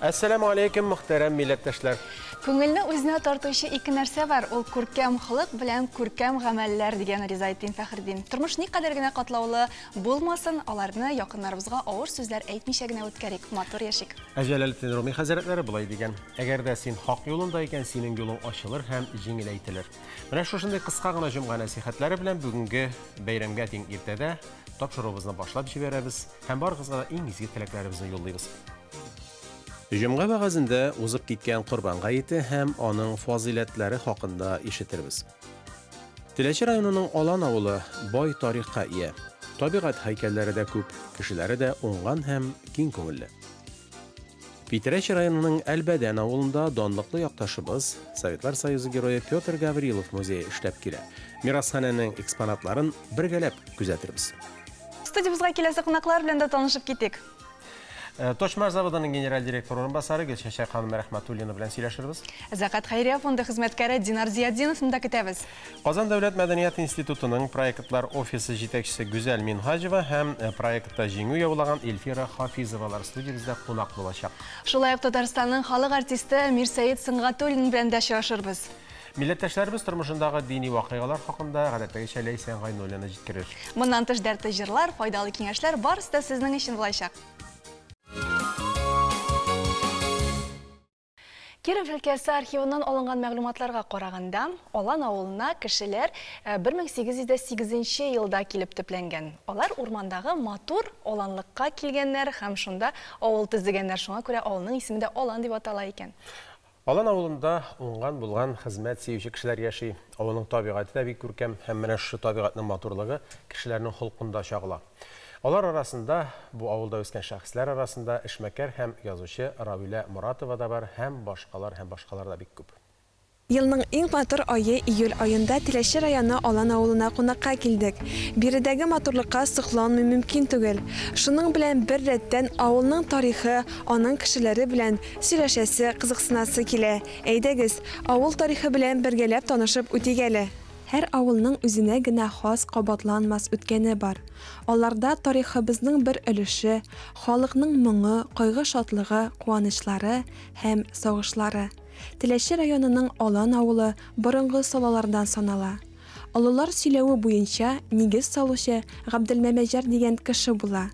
Әссәламү алейкум, мөхтәрәм милләттәшләр. Күңелне үзенә тартучы ике нәрсә бар, ул күркәм холык белән күркәм гамәлләр, дигән Ризаэтдин Фәхретдин. Тормыш никадәр генә катлаулы булмасын, аларны якыннарыбызга авыр сүзләр әйтмичә генә үткәрик, матур яшик. Ә Җәләлетдин Руми хәзрәтләре болай дигән: Әгәр дә син хак юлында икән, синең юлың ачылыр һәм җиңеләйтелер. Менә шушындый кыска гына җомга нәсыйхәтләре белән бүгенге бәйрәмгә тиң иртәдә тапшыруыбызны башлап җибәрәбез һәм барыгызга да иң изге теләкләребезне юллыйбыз. Җомга вәгазендә узып киткән Корбан гаете һәм аның фазыйләтләре хакында ишетербез. Теләче районының Алан авылы бай тарихка ия. Табигать һәйкәлләре дә күп, кешеләре дә уңган һәм киң күңелле. Питрәч районының Әлбәдән авылында данлыклы якташыбыз, Советлар Союзы Герое Петр Гаврилов музее эшләп килә. Мирасханәнең экспонатларын бергәләп күзәтербез. Студиябезгә киләсе кунаклар белән дә танышып китик. Точмаш заводының генераль директоры урынбасары Гөлчәчәк ханым Рәхмәтуллина белән сөйләшербез. Зәкат хәйрия фонды хезмәткәре Динар Зиятдиновны да көтәбез. Казан дәүләт мәдәният институтының проектлар офисы җитәкчесе Гүзәл Минһаҗева һәм проектта җиңү яулаган Эльфира Хафизовалар студиябездә кунак булачак. Шулай ук Татарстанның халык артисты Мирсәет Сөнгатуллин белән дә очрашырбыз. Милләттәшләребез тормышындагы дини вакыйгалар хакында гадәттәгечә Ләйсән Гайнуллина җиткерер. Моннан тыш дәртле җырлар, файдалы киңәшләр барысы да сезнең өчен булачак. Киров өлкәсе архивыннан алынган мәгълүматларга караганда, Алан авылына кешеләр 1808 елда килеп төпләнгән. Алар урмандагы матур аланлыкка килгәннәр һәм шунда авыл төзегәннәр. Шуңа күрә авылның исеме дә Алан дип атала икән. Алан авылында уңган булган хезмәт сөюче кешеләр яши. Авылның табигате дә бик күркәм һәм менә шушы табигатьнең матурлыгы кешеләрнең холкында чагыла. Алар арасында, бу авылда үскән шәхесләр арасында эшмәкәр һәм язучы Равилә Моратова да бар һәм башкалар һәм башкалар да бик күп. Елның иң матур ае июль аенда Теләче районы Алан авылына кунакка килдек. Биредәге матурлыкка сокланмый мөмкин түгел. Шуның белән бер рәттән авылның тарихы, аның кешеләре белән сөйләшәсе, кызыксынасы килә. Әйдәгез, авыл тарихы белән бергәләп танышып үтик әле. Һәр авылның үзенә генә хас кабатланмас үткәне бар. Аларда тарихыбызның бер өлеше, халыкның моңы, кайгы-шатлыгы, куанычлары һәм сагышлары. Теләче районының Алан авылы борынгы салалардан санала. Олылар сөйләве буенча нигез салучы Габделмәмәҗәр дигән кеше була.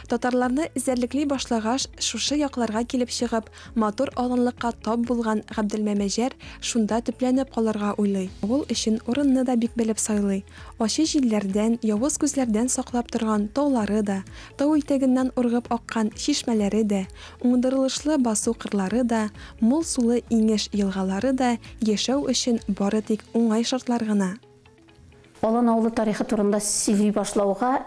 Татарларны эзәрлекли башлагач, шушы якларга килеп чыгып, матур аланлыкка тап булган Габделмәмәҗәр шунда төпләнеп калырга уйлый. Авыл өчен урынны да бик белеп сайлый. Ачы җилләрдән, явыз күзләрдән саклап торган таулары да, тау итәгеннән ургып аккан чишмәләре дә, уңдырылышлы басу кырлары да, мул сулы иңеш елгалары да яшәү өчен бары тик уңай шартлар гына. Алан авылы тарихы турында сөйли башлауга,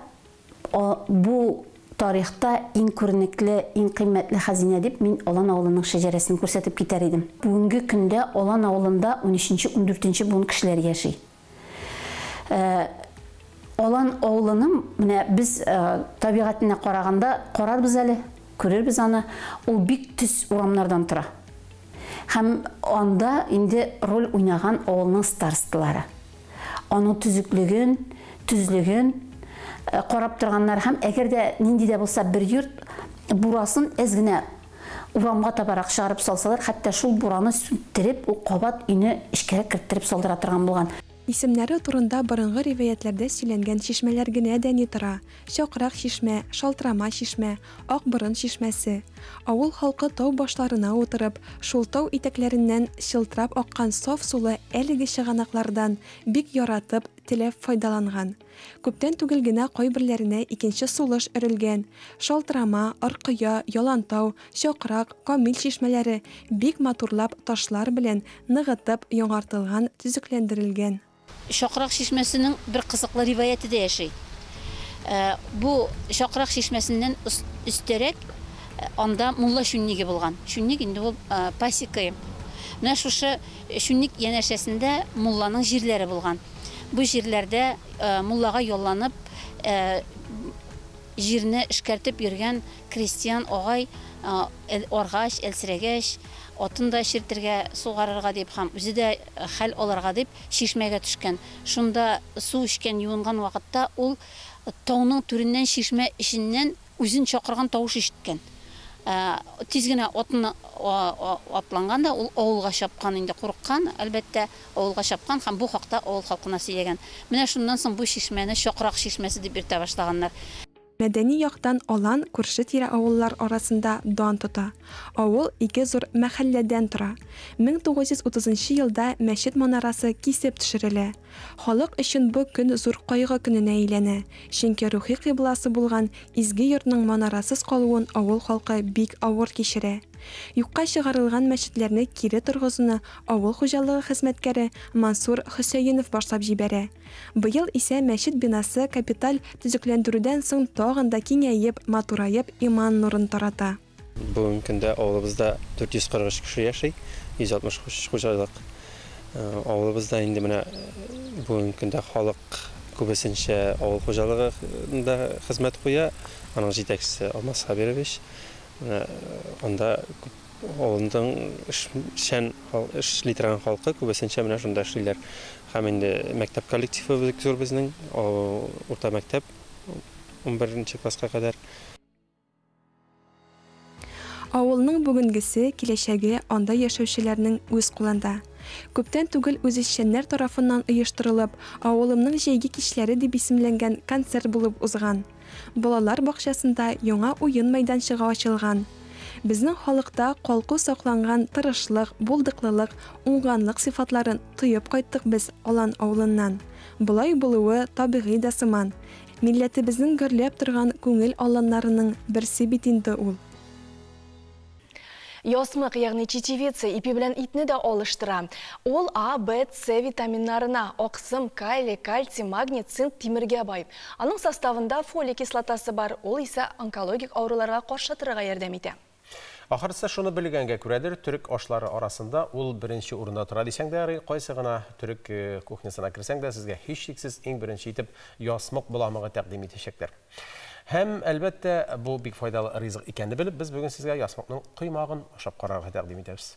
бу тарихта иң күренекле, иң кыйммәтле хәзинә дип мин Алан авылының шәҗәрәсен күрсәтеп китәр идем. Бүгенге көндә Алан авылында унөченче, ундүртенче буын кешеләр яши. Алан авылының менә без табигатенә караганда карарбыз әле, күрербез аны. Ул бик төз урамнардан тора. Һәм анда инде роль уйнаган авылның старосталары. Аның төзеклеген, төзлеген карап торганнар һәм әгәр дә нинди дә булса бер йорт бурасын әз генә урамга табарак чыгарып салсалар, хәтта шул бураны сүттереп, ул кабат өйне эчкәрәк керттереп салдыра торган булган. Исемнәре турында борынгы риваятләрдә сөйләнгән чишмәләр генә дә ни тора. Чакрак чишмә, Шалтырама чишмә, Акборын чишмәсе. Авыл халкы тау башларына утырып, шул тау итәкләреннән чылтырап аккан саф сулы әлеге чыганаклардан бик яратып, теләп файдаланган. Күптән түгел генә кайберләренә икенче сулыш өрелгән. Шалтырама, Аркыя, Ялантау, Чакрак, Камил чишмәләре бик матурлап ташлар белән ныгытып яңартылган, төзекләндерелгән. Чакрак чишмәсенең бер кызыклы риваяте дә яши. Бу Чакрак чишмәсеннән өстәрәк анда мулла чүнниге булган. Чүнник инде ул пасека. Менә шушы чүнник янәшәсендә мулланың җирләре булган. Бу җирләрдә муллага ялланып җирне эшкәртеп йөргән крестьян агай аргач, әлсерәгәч, атын да чиртергә, сугарырга дип һәм үзе дә хәл алырга дип чишмәгә төшкән. Шунда су эчкән, юынган вакытта ул тауның түреннән чишмә эченнән үзен чакырган тавыш ишеткән. Тиз генә атына атланган да, ул авылга чапкан инде, курыккан, әлбәттә, авылга чапкан һәм бу хакта авыл халкына сөйләгән. Менә шуннан соң бу чишмәне Чакрак чишмәсе дип йөртә башлаганнар. Мәдәни яктан Алан күрше-тирә авыллар арасында дан тота. Авыл ике зур мәхәлләдән тора. 1930 нчы елда мәчет манарасы кисеп төшерелә. Халык өчен бу көн зур кайгы көненә әйләнә, чөнки рухи кыйбласы булган изге йортның манарасыз калуын авыл халкы бик авыр кичерә. Юкка чыгарылган мәчетләрне кире торгызуны авыл хуҗалыгы хезмәткәре Мансур Хөсәенов башлап җибәрә. Быел исә мәчет бинасы капиталь төзекләндерүдән соң тагын да киңәеп, матураеп, иман нурын тарата. Бүгенге көндә авылыбызда 443 кеше яши, 163 хуҗалык. Авылыбызда инде менә бүгенге көндә халык күбесенчә авыл хуҗалыгында хезмәт куя. Аның җитәкчесе Алмаз Хәбирович. Менә анда күп Авылның эшчән, эшли торган халкы күбесенчә менә шунда эшлиләр. Һәм инде мәктәп коллективы бик зур безнең, урта мәктәп 11 класска кадәр. Авылның бүгенгесе, киләчәге анда яшәүчеләрнең үз кулында. Күптән түгел үзешчәннәр тарафыннан оештырылып, Авылымның җәйге кичләре дип исемләнгән концерт булып узган. Балалар бакчасында яңа уен мәйданчыгы ачылган. Безнең халыкта калку сакланган тырышлык, булдыклылык, уңганлык сыйфатларын тоеп кайттык без Алан авылыннан. Болай булуы табигый да сыман. Милләтебезнең гөрләп торган күңел аланнарының берсе бит инде ул. Ясмык, ягъни чечевица, ипи белән итне дә алыштыра. Ул А, В, С витаминнарына, аксым, калий, кальций, магний, цинк, тимергә бай. Аның составында фолий кислотасы бар, ул исә онкологик авыруларга каршы торырга ярдәм итә. Ахырысы шуны белгәнгә күрәдер, төрек ашлары арасында ул беренче урында тора дисәң дә ярый. Кайсы гына төрек кухнясына керсәң дә, сезгә һичшиксез иң беренче итеп ясмык боламыгы тәкъдим итәчәкләр. Һәм, әлбәттә, бу бик файдалы ризык икәнне белеп, без бүген сезгә ясмыкның коймагын ашап карарга тәкъдим итәбез.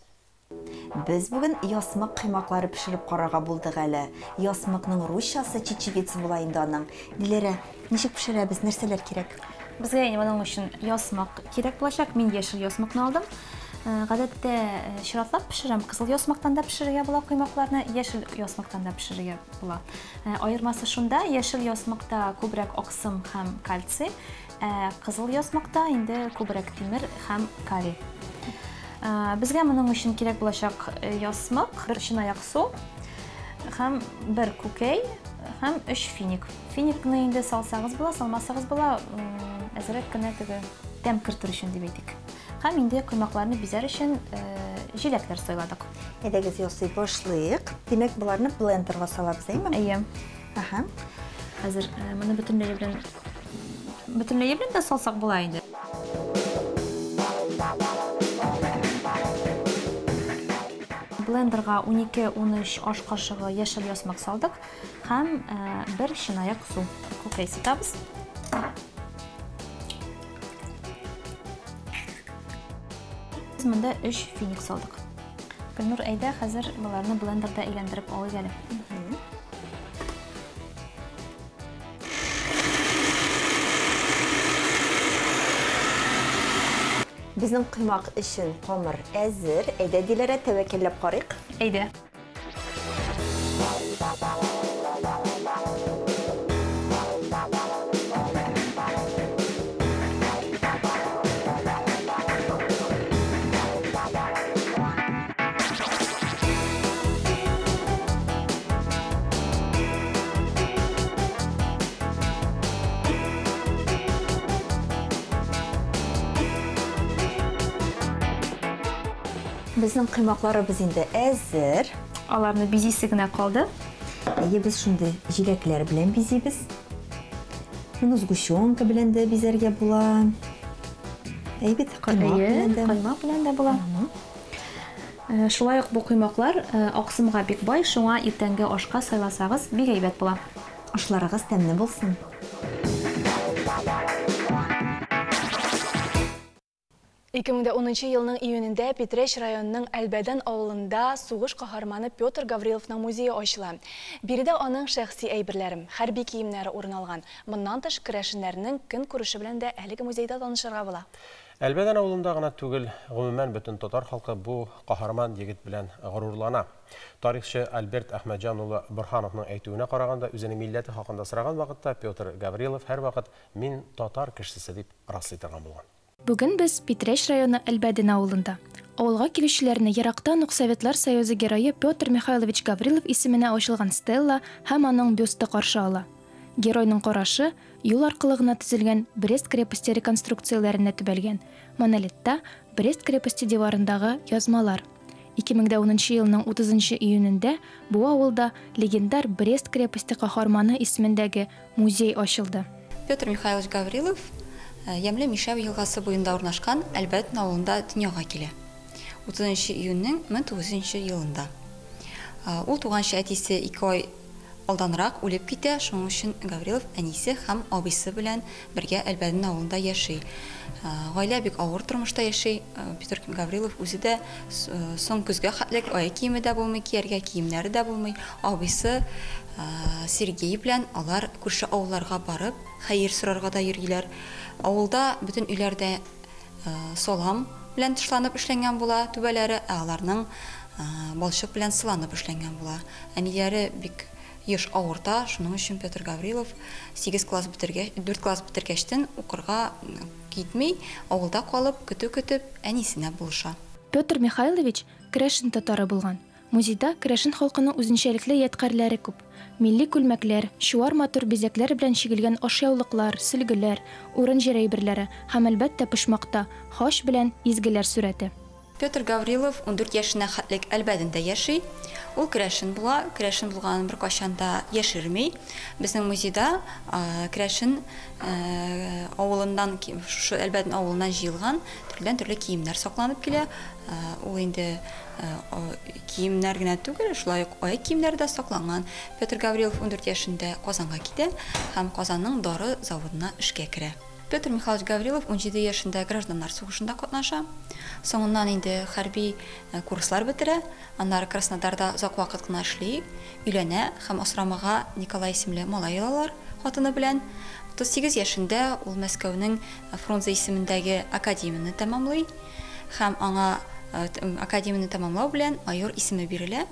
Без бүген ясмык коймаклары пешереп карарга булдык әле. Ясмыкның русчасы чечевица була инде аның. Диләрә, ничек пешерәбез, нәрсәләр кирәк? Безгә инде моның өчен ясмык кирәк булачак. Мин яшел ясмыкны алдым. Гадәттә чиратлап пешерәм. Кызыл ясмыктан да пешерергә була коймакларны, яшел ясмыктан да пешерергә була. Аермасы шунда, яшел ясмыкта күбрәк аксым һәм кальций, ә кызыл ясмыкта инде күбрәк тимер һәм калий. Безгә моның өчен кирәк булачак ясмык, бер чынаяк су һәм бер күкәй һәм өч финик. Финикны инде салсагыз була, салмасагыз була, әзрәк кенә теге тәм кертер өчен дип әйтик. Һәм инде коймакларны бизәр өчен җиләкләр сайладык. Әйдәгез ясый башлыйк. Димәк, боларны блендерга салабыз, әйме? Әйе. Аһа. Хәзер моны бөтенләе белән бөтенләе белән дә салсак була инде. Блендерга 12-13 аш кашыгы яшел ясмык салдык һәм бер чынаяк су. Күкәй сытабыз. Без монда 3 финик салдык. Гөлнур, әйдә, хәзер боларны блендерда әйләндереп алыйк әле. Безнең коймак өчен камыр әзер. Әйдә, Диләрә, тәвәккәлләп карыйк. Әйдә. Безнең коймакларыбыз инде әзер. Аларны бизисе генә калды. Әйе, без шундый җиләкләр белән бизибез. Моны сгущенка белән дә бизәргә була. Әйе бит, коймак белән дә. Коймак белән дә була. Шулай ук бу коймаклар аксымга бик бай, шуңа иртәнге ашка сайласагыз бик әйбәт була. Ашларыгыз тәмле булсын. 2010 елның июнендә Питрәч районының Әлбәдән авылында сугыш каһарманы Петр Гавриловның музее ачыла. Биредә аның шәхси әйберләре, хәрби киемнәре урын алган. Моннан тыш, керәшеннәрнең көнкүреше белән дә әлеге музейда танышырга була. Әлбәдән авылында гына түгел, гомумән бөтен татар халкы бу каһарман егет белән горурлана. Тарихчы Альберт Әхмәтҗан улы Борһановның әйтүенә караганда, үзенең милләте хакында сораган вакытта Петр Гаврилов һәрвакыт мин татар кешесе дип раслый торган булган. Бүген без Питрәч районы Әлбәден авылында. Авылга килүчеләрне ерактан ук Советлар Союзы герое Петр Михайлович Гаврилов исеменә ачылган стелла һәм аның бюсты каршы ала. Геройның карашы юл аркылы гына төзелгән Брест крепосте реконструкцияләренә төбәлгән. Монолитта Брест крепосте диварындагы язмалар. 2010 елның 30 июнендә бу авылда легендар Брест крепосте каһарманы исемендәге музей ачылды. Петр Михайлович Гаврилов Ямле Мишәү елгасы буенда урнашкан Әлбәден авылында дөньяга килә. 30 июньнең 1900 елында. Ул туганчы әтисе 2 ай алданрак үлеп китә, шуның өчен Гаврилов әнисе һәм абыйсы белән бергә Әлбәден авылында яши. Гаилә бик авыр тормышта яши. Петр Гаврилов үзе дә соң көзгә хәтлек аяк киеме дә булмый, кияргә киемнәре дә булмый. Абыйсы Сергей белән алар күрше авылларга барып, хәер сорарга да йөриләр. Авылда бөтен өйләрдә салам белән тышланып эшләнгән була түбәләре, ә аларның балчык белән сыланып эшләнгән була. Әниләре бик еш авырта, шуның өчен Петр Гаврилов 8 класс бетергәч, 4 класс бетергәчтен укырга китми, авылда калып, көтү көтеп, әнисенә булыша. Петр Михайлович керәшен татары булган. Музейда керәшен халкының үзенчәлекле ядкарьләре күп. Милли күлмәкләр, чуар матур бизәкләр белән чигелгән ашъяулыклар, сөлгеләр, урын-җир әйберләре һәм әлбәттә почмакта хач белән изгеләр сурәте. Петр Гаврилов 14 яшенә хәтлек Әлбәдендә яши. Ул керәшен була, керәшен булганын беркайчан да яшерми. Безнең музейда керәшен авылыннан, шушы Әлбәден авылыннан җыелган төрледән-төрле киемнәр сакланып килә. Ул инде киемнәр генә түгел, шулай ук аяк киемнәре дә сакланган. Петр Гаврилов 14 яшендә Казанга китә һәм Казанның дары заводына эшкә керә. Петр Михайлович Гаврилов 17 яшендә гражданнар сугышында катнаша. Соңыннан инде хәрби курслар бетерә. Аннары Краснодарда озак вакыт кына эшли, өйләнә һәм асрамага Николай исемле малай алалар хатыны белән. 38 яшендә ул Мәскәүнең Фрунзе исемендәге академияне тәмамлый һәм аңа академияне тәмамлау белән майор исеме бирелә.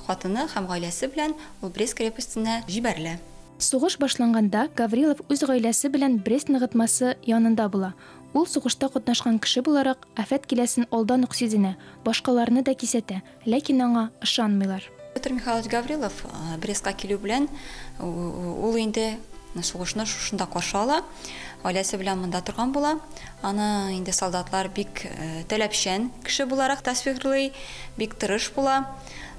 Хатыны һәм гаиләсе белән ул Брест крепостенә җибәрелә. Сугыш башланганда Гаврилов үз гаиләсе белән Брест ныгытмасы янында була. Ул сугышта катнашкан кеше буларак афәт киләсен алдан ук сизенә, башкаларны да кисәтә, ләкин аңа ышанмыйлар. Петр Михайлович Гаврилов Брестка килү белән ул инде сугышны шушында каршы ала. Гаиләсе белән монда торган була. Аны инде солдатлар бик таләпчән кеше буларак тасвирлый, бик тырыш була.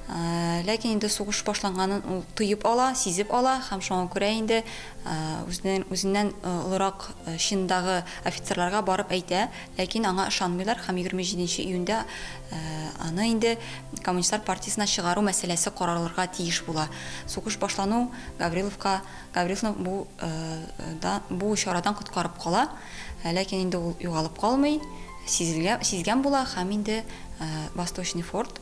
Ләкин инде сугыш башланганын ул тоеп ала, сизеп ала һәм шуңа күрә инде үзеннән олырак чиндагы офицерларга барып әйтә, ләкин аңа ышанмыйлар һәм 27 июньдә аны инде Коммунистлар партиясенә чыгару мәсьәләсе каралырга тиеш була. Сугыш башлану Гавриловны бу чарадан коткарып кала, ләкин инде ул югалып калмый, сизгән була һәм инде Восточный форт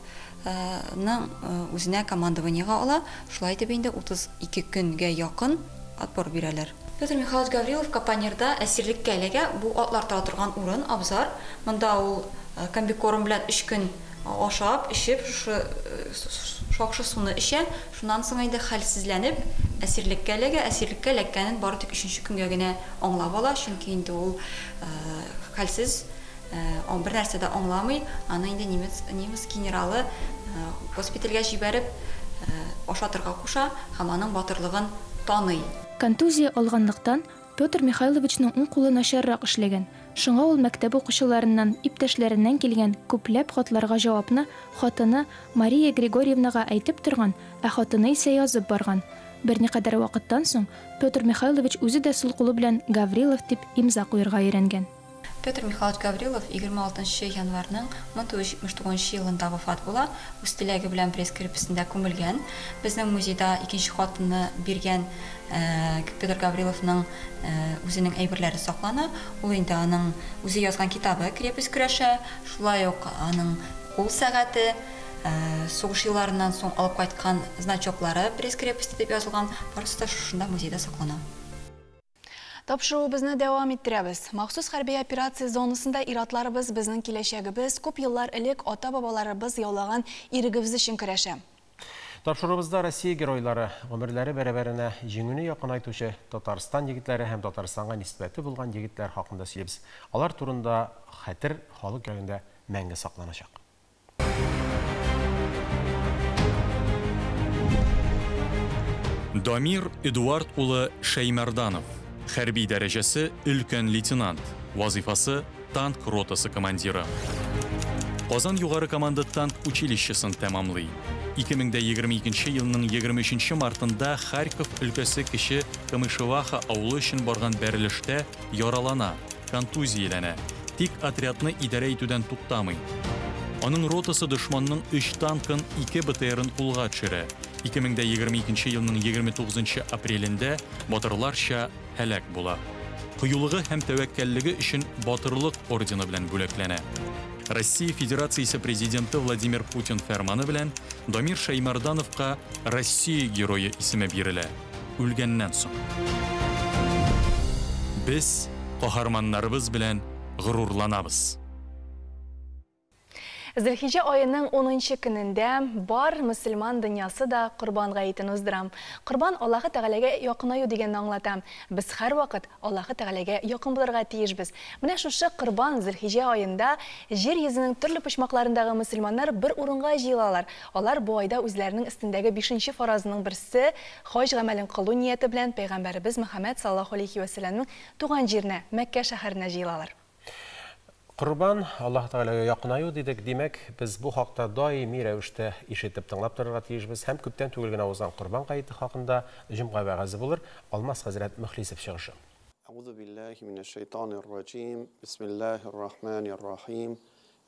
үзенә командованиега ала. Шулай итеп инде 32 көнгә якын отпор бирәләр. Петр Михайлович Гаврилов Капанерда әсирлеккә эләгә. Бу атлар тора торган урын, абзар. Монда ул комбикорм белән 3 көн ашап, эчеп, шушы шакшы суны эчә. Шуннан соң инде хәлсезләнеп әсирлеккә эләгә. Әсирлеккә эләккәнен бары тик 3нче көнгә генә аңлап ала, чөнки инде ул хәлсез, бер нәрсә дә аңламый. Аны инде немец генералы госпитальгә җибәреп ашатырга куша һәм аның батырлыгын таный. Контузия алганлыктан Петр Михайловичның уң кулы начаррак эшләгән. Шуңа ул мәктәп укучыларыннан, иптәшләреннән килгән күпләп хатларга җавапны хатыны Мария Григорьевнага әйтеп торган, ә хатыны исә язып барган. Берникадәр вакыттан соң Петр Михайлович үзе дә сул кулы белән Гаврилов дип имза куярга өйрәнгән. Петр Михайлович Гаврилов 26 январьның 1979 елында вафат була. Үз теләге белән Брест крепостендә күмелгән. Безнең музейда икенче хатыны биргән Петр Гавриловның үзенең әйберләре саклана. Ул инде аның үзе язган китабы «Крепость көрәшә», шулай ук аның кул сәгате, сугыш елларыннан соң алып кайткан значоклары Брест крепосте дип язылган, барысы да шушында музейда саклана. Тапшыруыбызны дәвам иттерәбез. Махсус хәрби операция зонасында ир-атларыбыз безнең киләчәгебез, күп еллар элек ата-бабаларыбыз яулаган ирегебез өчен көрәшә. Тапшыруыбызда Россия геройлары, гомерләре бәрабәренә җиңүне якынайтучы Татарстан егетләре һәм Татарстанга нисбәте булган егетләр хакында сөйлибез. Алар турында хәтер халык йөрәгендә мәңге сакланачак. Дамир Эдуард улы Шәймәрданов. Хәрби дәрәҗәсе өлкән лейтенант, вазыйфасы танк ротасы командиры. Казан югары команда танк училищесын тәмамлый. 2022 елның 23 мартында Харьков өлкәсе Кече Камышеваха авылы өчен барган бәрелештә яралана, контузияләнә. Тик отрядны идарә итүдән туктамый. Аның ротасы дошманның 3 танкын, 2 БТРын кулга төшерә. 2022 елның 29 апрелендә батырларча һәлак була. Кыюлыгы һәм тәвәккәллеге өчен Батырлык ордены белән бүләкләнә. Россия Федерациясе Президенты Владимир Путин фәрманы белән Дамир Шәймәрдановка Россия Герое исеме бирелә. Үлгәннән соң. Без каһарманнарыбыз белән горурланабыз. Зөлхиҗә аеның 10 көнендә бар мөселман дөньясы да Корбан гаетен уздыра. Корбан Аллаһы Тәгаләгә якынаю дигәнне аңлата. Без һәрвакыт Аллаһы Тәгаләгә якын булырга тиешбез. Менә шушы Корбан Зөлхиҗә аенда җир йөзенең төрле почмакларындагы мөселманнар бер урынга җыелалар. Алар бу айда үзләренең өстендәге 5нче фаразының берсе хаҗ гамәлен кылу нияте белән Пәйгамбәребез Мөхәммәд саллаллаһу алейхи вә сәлләмнең туган җиренә, Мәккә шәһәренә җыелалар. Корбан Аллаһ Тәгаләгә якынаю дидек, димәк, без бу хакта даими рәвештә ишетеп тыңлап торырга тиешбез һәм күптән түгел генә узган Корбан гаете хакында җомга вәгазе булыр. Алмаз хәзрәт Мөхлисов чыгышы. Әгъузу биллаһи минәш шайтанир раҗим. Бисмиллаһир рахманир рахим.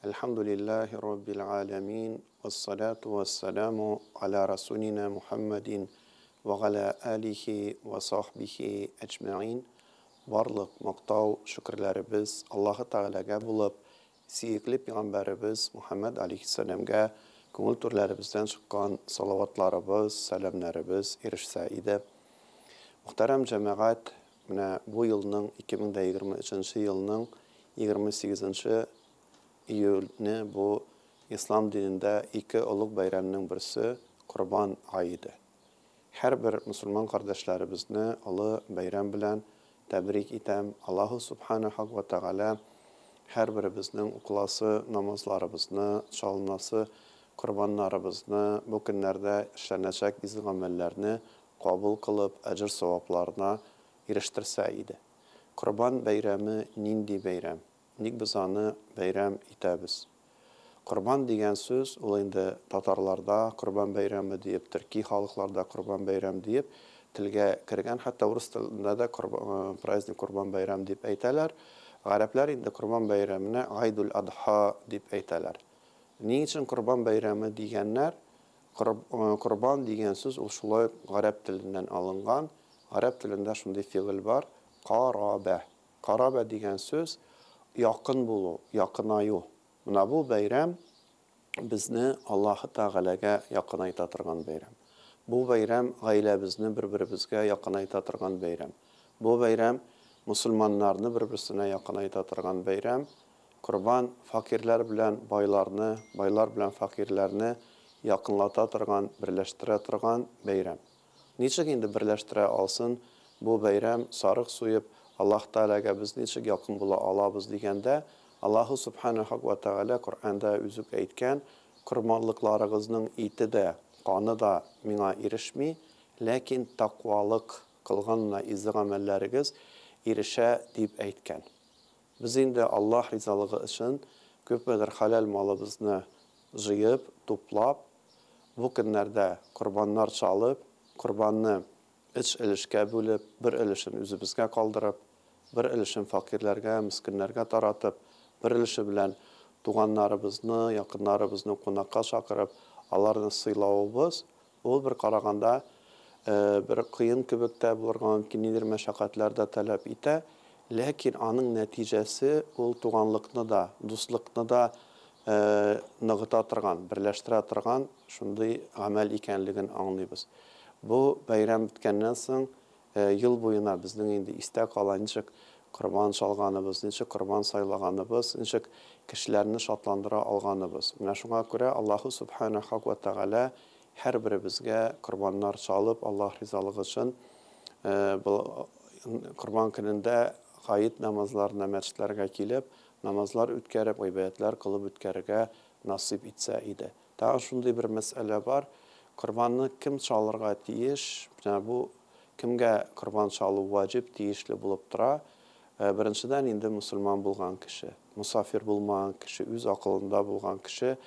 Әлхәмдүлиллаһи раббил аламин. Вассалату вассаламу аля расулина Мухаммадин ва аля алихи ва сахбихи әҗмәин. Барлык мактау шөкерләребез Аллаһы Тәгаләгә булып, сөекле пәйгамбәребез Мухаммад алейхиссәламгә күңел түрләребездән чыккан салаватларыбыз, сәламнәребез ирешсә иде. Мөхтәрәм җәмәгать, менә бу елның 2023 елның 28 июльне бу ислам динендә ике олуг бәйрәмнең берсе Корбан гаете. Һәрбер мусульман кардәшләребезне олы бәйрәм белән тәбрик итәм. Аллаһу субханаһу ва тааля һәрберебезнең укыласы намазларыбызны, чалынасы корбаннарыбызны, бу көннәрдә эшләнәчәк изге гамәлләрне кабул кылып, әҗер савапларына ирештерсә иде. Корбан бәйрәме нинди бәйрәм? Ник без аны бәйрәм итәбез? Корбан дигән сүз ул инде татарларда корбан бәйрәме диеп, төрки халыкларда корбан бәйрәм диеп телгә кергән, хәтта урыс телендә дә праздник Корбан бәйрәм дип әйтәләр. Гарәпләр инде Корбан бәйрәменә Гайдул Адха дип әйтәләр. Ни өчен Корбан бәйрәме дигәннәр? Корбан дигән сүз ул шулай гарәп теленнән алынган. Гарәп телендә шундый фигыль бар, карабә. Карабә дигән сүз якын булу, якынаю. Менә бу бәйрәм безне Аллаһы Тәгаләгә якынайта торган бәйрәм. Бу бәйрәм гаиләбезне бер-беребезгә якынайта торган бәйрәм. Бу бәйрәм мусульманнарны бер-берсенә якынайта торган бәйрәм. Корбан факирләр белән байларны, байлар белән факирләрне якынлата торган, берләштерә торган бәйрәм. Ничек инде берләштерә алсын бу бәйрәм сарык суеп Аллаһ Тәгаләгә без ничек якын була алабыз дигәндә, Аллаһу субханаһу ва тааля Коръәндә үзе әйткән, корбанлыкларыгызның ите дә, каны да миңа ирешми, ләкин тәкъвалык кылган изге гамәлләрегез ирешә дип әйткән. Без инде Аллаһ ризалыгы өчен күпмедер хәләл малыбызны җыеп, туплап, бу көннәрдә корбаннар чалып, корбанны өч өлешкә бүлеп, бер өлешен үзебезгә калдырып, бер өлешен факирләргә, мискиннәргә таратып, бер өлеше белән туганнарыбызны, якыннарыбызны кунакка чакырып, аларны сыйлавыбыз, ул бер караганда бер кыен кебек тә булырга мөмкин, нидер мәшәкатьләр дә таләп итә, ләкин аның нәтиҗәсе ул туганлыкны да, дуслыкны да ныгыта торган, берләштерә торган шундый гамәл икәнлеген аңлыйбыз. Бу бәйрәм беткәннән соң Ел буена безнең инде истә кала, ничек корбан чалганыбыз, ничек корбан сайлаганыбыз, ничек кешеләрне шатландыра алганыбыз. Менә шуңа күрә Аллаһу Субханәһү вә Тәгалә һәрберебезгә корбаннар чалып, Аллаһ ризалыгы өчен корбан көнендә гает намазларына мәчетләргә килеп, намазлар үткәреп, гыйбадәтләр кылып үткәрергә насыйп итсә иде. Тагын шундый бер мәсьәлә бар, корбанны кем чалырга тиеш? Менә бу кемгә корбан чалу ваҗиб, тиешле булып тора? Беренчедән, инде мусульман булган кеше, мусафир булмаган кеше, үз акылында булган кеше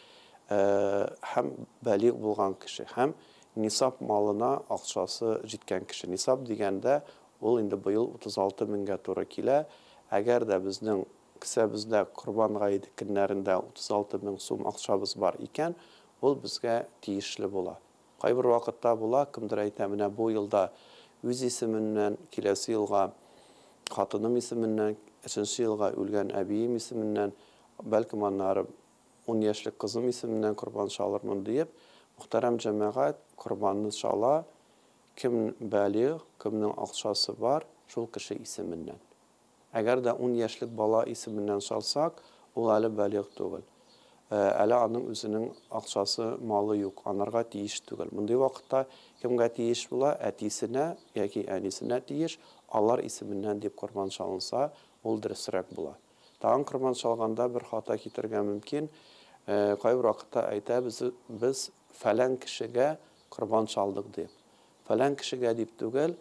һәм балигъ булган кеше һәм нисаб малына акчасы җиткән кеше. Нисаб дигәндә, ул инде быел 36 меңгә туры килә. Әгәр дә безнең кесәбездә Корбан гаете көннәрендә 36 мең сум акчабыз бар икән, ул безгә тиешле була. Кайбер вакытта була, кемдер әйтә, менә бу елда үз исеменнән, киләсе елга хатыным исеменнән, өченче елга үлгән әбием исеменнән, бәлкем аннары 10 яшьлек кызым исеменнән корбан чалырмын диеп, мөхтәрәм җәмәгать корбанны чала, кем балигъ, кемнең акчасы бар, шул кеше исеменнән. Әгәр дә 10 яшьлек бала исеменнән чалсак, ул әле балигъ түгел. Әле аның үзенең акчасы, малы юк, анарга тиеш түгел. Мондый вакытта кемгә тиеш була? Әтисенә яки әнисенә тиеш, алар исеменнән дип корбан чалынса, ул дөресрәк була. Тагын корбан чалганда бер хата китерергә мөмкин. Кайбер вакытта әйтәбез, без фәлән кешегә корбан чалдык дип. Фәлән кешегә дип түгел,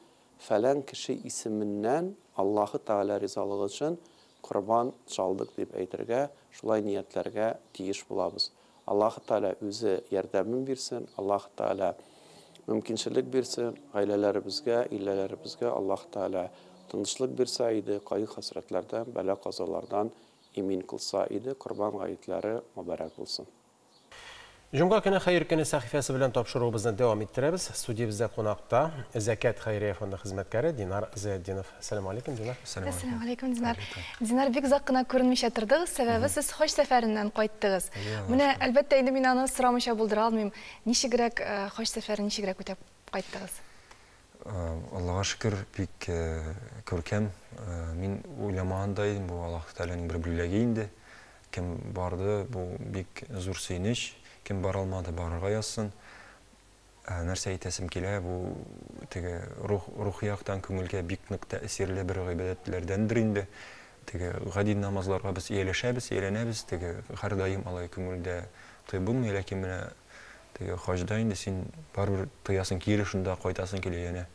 фәлән кеше исеменнән Аллаһы Тәгалә ризалыгы өчен корбан чалдык дип әйтергә, шулай ниятләргә тиеш булабыз. Аллаһы Тәгалә үзе ярдәмен бирсен, Аллаһы Тәгалә мөмкинчелек бирсен, гаиләләребезгә, илләребезгә Аллаһы Тәгалә тынычлык бирсә иде, кайгы-хәсрәтләрдән, бәла-казалардан имин кылса иде, корбан гаетләре мөбарәк булсын. Җомга көне хәер көне сәхифәсе белән тапшыруыбызны дәвам иттерәбез. Студиябездә кунакта Зәкят хәйрия фонды хезмәткәре Динар Зыятдинов. Сәлам алейкум, Динар. Әссәламу алейкум, Динар. Динар, бик озак кына күренмичә тордыгыз, сәбәбе сез хаҗ сәфәреннән кайттыгыз. Менә, әлбәттә, инде мин аны сорамыйча булдыра алмыйм. Ничегрәк хаҗ сәфәрен ничегрәк үтәп кайттыгыз? Аллага шөкер, бик күркәм. Мин уйламаган да идем, бу Аллаһ Тәгаләнең бер бүләге инде. Кем барды, бу бик зур сөенеч. Кем бара алмады, барырга язсын. Нәрсә әйтәсем килә, бу теге рух, рухи яктан күңелгә бик нык тәэсирле бер гыйбадәтләрдәндер инде. Теге гади намазларга без ияләшәбез, ияләнәбез, теге һәрдаим алай күңелдә тоеп булмый, ләкин менә теге хаҗда инде син барыбер тоясың, кире шунда кайтасың килә янә.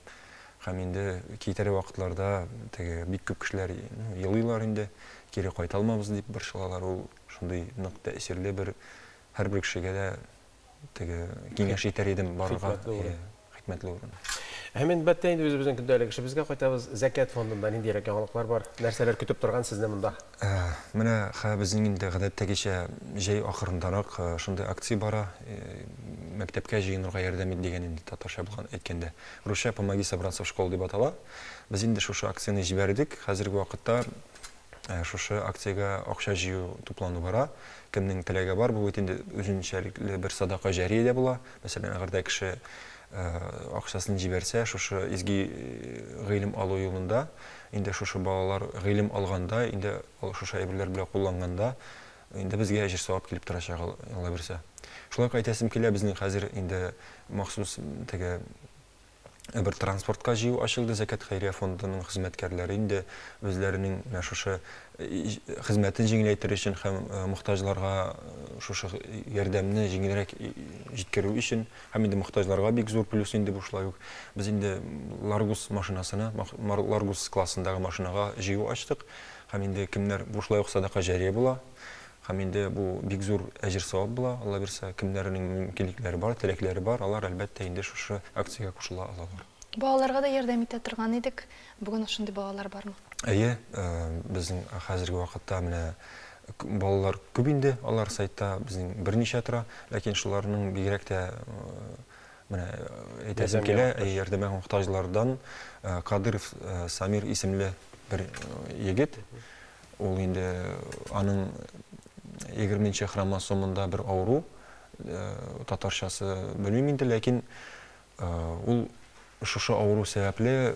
Һәм инде китәр вакытларда теге бик күп кешеләр елыйлар инде, кире кайта алмабыз дип борчылалар. Ул шундый нык тәэсирле бер һәрбер кешегә дә теге киңәш итәр идем барырга. Хикмәтле урын. Һәм әлбәттә инде үзебезнең көндәлек эшебезгә кайтабыз. Зәкят фондында ниндирәк яңалыклар бар? Нәрсәләр көтеп торган сезне монда? Менә безнең инде гадәттәгечә җәй ахырындарак шундый акция бара. Мәктәпкә җыенырга ярдәм ит дигән инде татарча булган әйткәндә. Русча «Помоги собраться в школу» дип атала. Без инде шушы акцияне җибәрдек. Хәзерге вакытта шушы акциягә акча җыю туплану бара. Кемнең теләге бар, бу бит инде үзенчәлекле бер садака җәрия дә була. Мәсәлән, әгәр дә кеше акчасын җибәрсә, шушы изге гыйлем алу юлында, инде шушы балалар гыйлем алганда, инде шушы әйберләр белән кулланганда, инде безгә әҗер савап килеп торачак, Алла бирсә. Шулай ук әйтәсем килә, безнең хәзер инде махсус теге бер транспортка җыю ачылды. Зәкят хәйрия фондының хезмәткәрләре инде үзләренең менә шушы хезмәтен җиңеләйтер өчен һәм мохтаҗларга шушы ярдәмне җиңелрәк җиткерү өчен, һәм инде мохтаҗларга бик зур плюс инде бу шулай ук. Без инде Ларгус машинасына, Ларгус классындагы машинага җыю ачтык. Һәм инде кемнәр бу шулай ук садака җәрия була. Һәм инде бу бик зур әҗер савап була, Алла бирсә, кемнәрнең мөмкинлекләре бар, теләкләре бар, алар әлбәттә инде шушы акциягә кушыла алалар. Балаларга да ярдәм итә торган идек. Бүген шундый балалар бармы? Әйе, безнең хәзерге вакытта менә балалар күп инде, алар сайтта безнең берничә тора, ләкин шуларның бигрәк тә менә әйтәсем килә, ярдәмгә мохтаҗлардан Кадыров Самир исемле бер егет, ул инде аның 20 хромосомында бер авыру, татарчасы белмим инде, ләкин ул Шушы авыру сәбәпле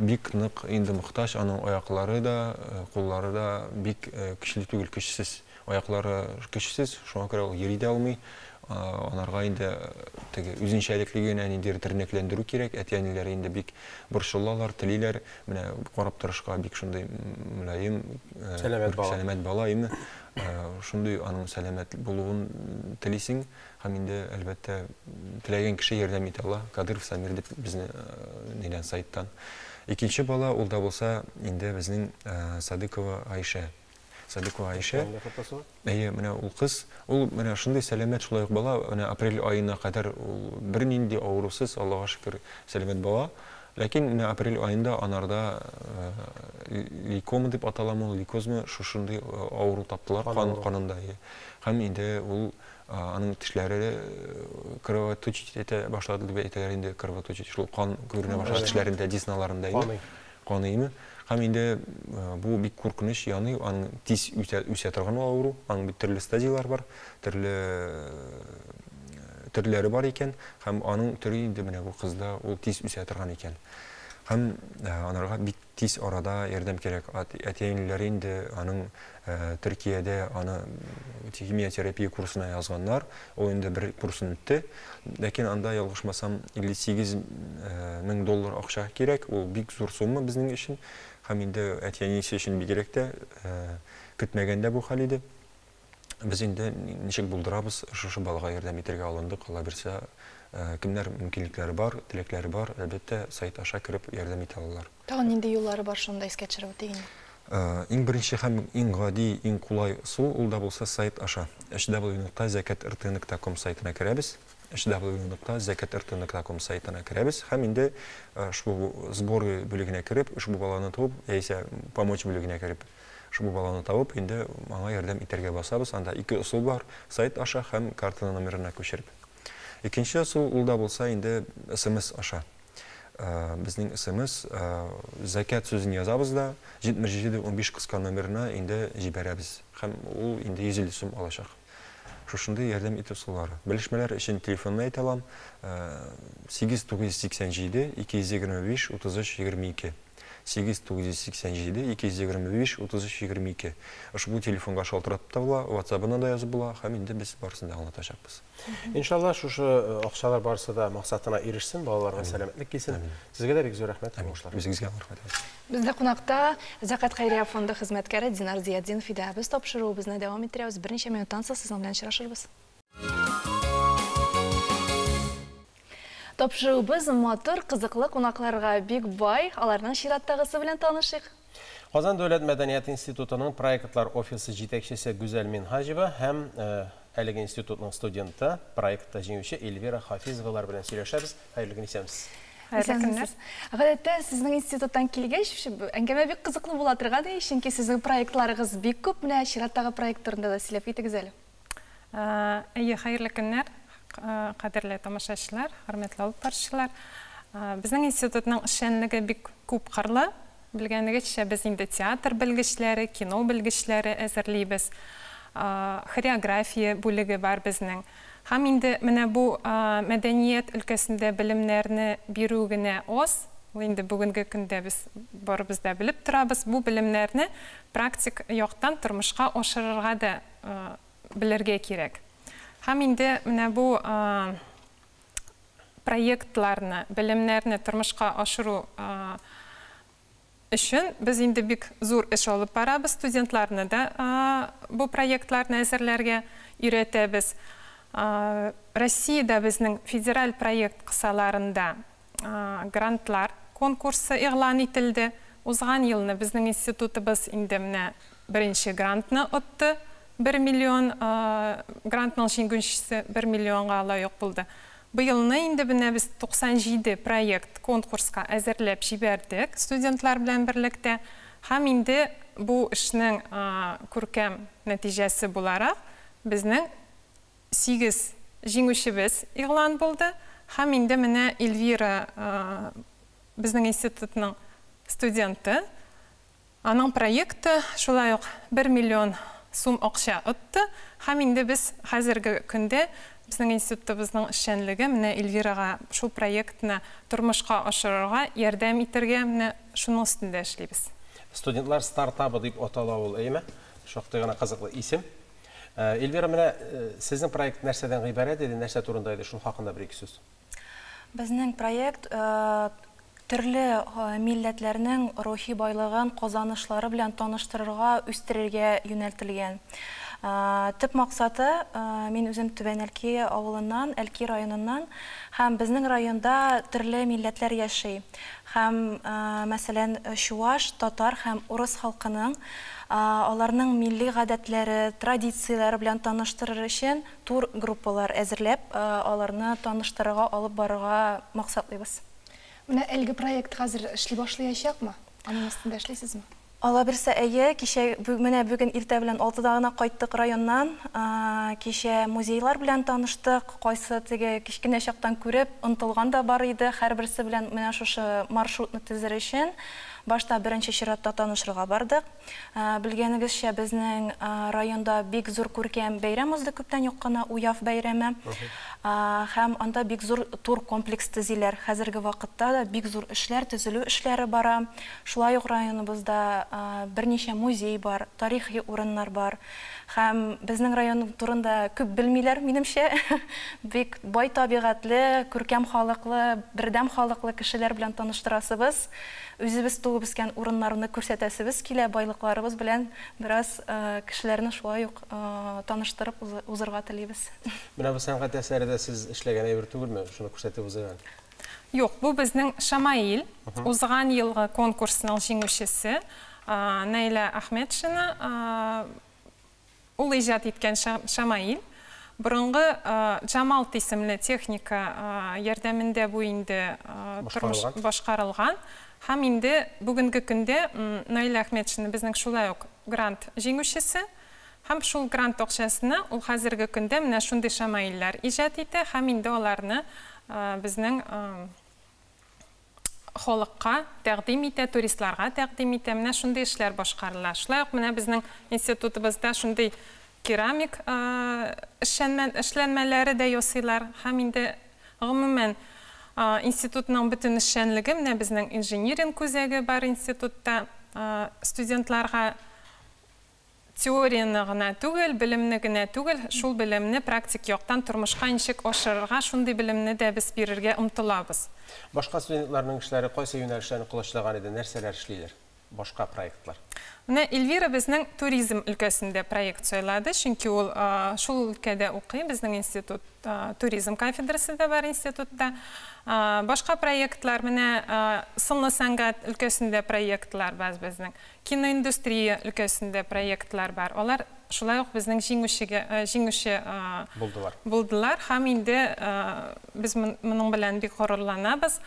бик нык инде мохтаҗ, аның аяклары да, куллары да бик көчле түгел, көчсез. Аяклары көчсез, шуңа күрә ул йөри дә алмый. Анарга инде теге үзенчәлекле генә ниндидер тернәкләндерү кирәк. Әти-әниләре инде бик борчылалар, телиләр. Менә карап торышка бик шундый мөлаем, сәламәт бала. Сәламәт бала, әйме. Шундый аның сәламәт булуын телисең. Һәм инде, әлбәттә, теләгән кеше ярдәм итә ала. Кадыров Самир дип безне нидән сайттан. Икенче бала ул да булса инде безнең Садыкова Айшә. Садыкова Айшә. Әйе, менә ул кыз, ул менә шундый сәламәт шулай ук бала, менә апрель аена кадәр ул бернинди авырусыз, Аллага шөкер, сәламәт бала. Ләкин менә апрель аенда анарда лейкома дип аталамы ул, лейкозмы, шушындый авыру таптылар кан, канында. Һәм инде ул Аның тешләре кровоточить итә башлады дип әйтәләр инде, кровоточить, шул кан күренә башлады тешләрендә, десналарында инде. Каныймы? Һәм инде бу бик куркыныч яный, аның тиз үсә, үсә торган ул авыру, аның бит төрле стадияләр бар, төрле төрләре бар икән, һәм аның төре инде менә бу кызда ул тиз үсә торган икән. Һәм анарга бик Тиз арада ярдәм кирәк. Әти-әниләре инде аның Төркиядә аны химиотерапия курсына язганнар. Ул инде бер курсын үтте. Ләкин анда, ялгышмасам, 58 мең доллар акча кирәк. Ул бик зур сумма безнең өчен. Һәм инде әти-әнисе өчен бигрәк тә көтмәгәндә бу хәл иде. Без инде ничек булдырабыз, шушы балага ярдәм итәргә алындык. Алла бирсә, кемнәр мөмкинлекләре бар, теләкләре бар, әлбәттә, сайт аша кереп ярдәм итә алалар. Тагын нинди юллары бар, шуны да искә төшереп үтик инде. Иң беренче һәм иң гади, иң кулай ысул, ул да булса сайт аша. hw.zakatrт.com сайтына керәбез. hw.zakatrт.com сайтына керәбез һәм инде ошбу сборы бүлегенә кереп, ошбу баланы табып, яисә помочь бүлегенә кереп, Шул баланы табып, инде аңа ярдәм итәргә басабыз. Анда ике ысул бар, сайт аша һәм карта номерына күчереп. Икенче ысул, ул да булса инде смс аша. Безнең смс, зәкят сүзен язабыз да, 77 15 кыска номерына инде җибәрәбез. Һәм ул инде 150 сум алачак. Шушындый ярдәм итү ысуллары. Белешмәләр өчен телефонны әйтә алам, 8 987 225 33 22. 8 987 225 33 22. Ошбу телефонга шалтыратып та була, ватсабына да язып була һәм инде без барысын да аңлатачакбыз. Иншалла, шушы акчалар барысы да максатына ирешсен, балаларга сәламәтлек килсен. Сезгә дә бик зур рәхмәт, уңышлар. Үзегезгә рәхмәт. Бездә кунакта Зәкят хәйрия фонды хезмәткәре Динар Зиятдинов иде. Ә без тапшыруыбызны дәвам иттерәбез. Берничә минуттан соң сезнең белән очрашырбыз. Тапшыруыбыз матур, кызыклы кунакларга бик бай. Аларның чираттагысы белән танышыйк. Казан дәүләт мәдәният институтының проектлар офисы җитәкчесе Гүзәл Минһаҗева һәм әлеге институтның студенты, проектта җиңүче Эльвира Хафизовалар белән сөйләшәбез. Хәерле көн, исәнмесез. Хәерле көннәр. Гадәттә, сезнең институттан килгәч, әңгәмә бик кызыклы була торган, чөнки сезнең проектларыгыз бик күп. Менә чираттагы проект турында да сөйләп китегез әле. Әйе, хәерле көннәр, кадерле тамашачылар, хөрмәтле алып баручылар. Безнең институтның эшчәнлеге бик күп кырлы. Белгәнегезчә, без инде театр белгечләре, кино белгечләре әзерлибез. Хореография бүлеге бар безнең. Һәм инде менә бу мәдәният өлкәсендә белемнәрне бирү генә аз. Ул инде бүгенге көндә без барыбыз да белеп торабыз. Бу белемнәрне практик яктан тормышка ашырырга да белергә кирәк. Һәм инде менә бу проектларны, белемнәрне тормышка ашыру өчен без инде бик зур эш алып барабыз. Студентларны да бу проектларны әзерләргә өйрәтәбез. Россиядә безнең федераль проект кысаларында грантлар конкурсы игълан ителде. Узган елны безнең институтыбыз инде менә беренче грантны отты. 1 миллион грантның җиңүчесе 1 миллионга лаек булды. Быелны инде менә без 97 проект конкурска әзерләп җибәрдек студентлар белән берлектә. Һәм инде бу эшнең күркәм нәтиҗәсе буларак безнең 8 җиңүчебез игълан булды. Һәм инде менә Эльвира безнең институтның студенты. Аның проекты шулай ук 1 миллион сум акча отты. Һәм инде без хәзерге көндә безнең институтыбызның эшчәнлеге менә Эльвирага шул проектны тормышка ашырырга ярдәм итәргә менә шуның өстендә эшлибез. Студентлар стартабы дип атала ул, әйеме? Шактый гына кызыклы исем. Эльвира, менә сезнең проект нәрсәдән гыйбарәт иде, нәрсә турында иде, шул хакында бер-ике сүз. Безнең проект төрле милләтләрнең рухи байлыгын, казанышлары белән таныштырырга, үстерергә юнәлтелгән. Төп максаты, мин үзем Түбән Әлки авылыннан, Әлки районыннан, һәм безнең районда төрле милләтләр яши. Һәм, мәсәлән, чуаш, татар һәм урыс халкының аларның милли гадәтләре, традицияләре белән таныштырыр өчен тур группалар әзерләп, аларны таныштырырга, алып барырга максатлыйбыз. Менә әлеге проект хәзер эшли башлаячакмы? Аның өстендә эшлисезме? Алла бирсә, әйе, кичә, менә бүген иртә белән 6-да гына кайттык районнан. Кичә музейлар белән таныштык, кайсы теге кечкенә чактан күреп, онтылган да бар иде, һәрберсе белән менә шушы маршрутны төзер өчен башта беренче чиратта танышырга бардык. Белгәнегезчә, безнең районда бик зур күркәм бәйрәм узды күптән юк кына, Уяв бәйрәме. Һәм анда бик зур тур комплекс төзиләр. Хәзерге вакытта да бик зур эшләр, төзелү эшләре бара. Шулай ук районыбызда берничә музей бар, тарихи урыннар бар. Һәм безнең район турында күп белмиләр, минемчә. Бик бай табигатьле, күркәм халыклы, бердәм халыклы кешеләр белән таныштырасыбыз. Үзебез туып үскән урыннарны күрсәтәсебез килә, байлыкларыбыз белән бераз кешеләрне шулай ук таныштырып узырга телибез. Менә бу сәнгать әсәре дә сез эшләгән әйбер түгелме? Шуны күрсәтеп узыйк әле. Юк, бу безнең Шамаил, узган елгы конкурсның җиңүчесе Наилә Ахметшина, ул иҗат иткән Шамаил. Борынгы Джамалт исемле техника ярдәмендә бу инде тормыш башкарылган. Һәм инде бүгенге көндә Наилә Ахметшина безнең шулай ук грант җиңүчесе. Һәм шул грант акчасына ул хәзерге көндә менә шундый шамаилләр иҗат итә һәм инде аларны безнең халыкка тәкъдим итә, туристларга тәкъдим итә. Менә шундый эшләр башкарыла. Шулай ук менә безнең институтыбызда шундый керамик эшләнмәләре дә ясыйлар. Һәм инде гомумән институтның бөтен эшчәнлеге, менә безнең инжиниринг үзәге бар институтта, студентларга теорияне гына түгел, белемне генә түгел, шул белемне практик яктан тормышка ничек ашырырга, шундый белемне дә без бирергә омтылабыз. Башка студентларның эшләре кайсы юнәлешләрне колачлаган иде, нәрсәләр эшлиләр? Башка проектлар. Менә Эльвира безнең туризм өлкәсендә проект сайлады, чөнки ул шул өлкәдә укый, безнең институт туризм кафедрасы да бар институтта. Башка проектлар, менә сынлы сәнгать өлкәсендә проектлар бар безнең, киноиндустрия өлкәсендә проектлар бар. Алар шулай ук безнең җиңүче булдылар һәм инде без моның белән бик горурланабыз.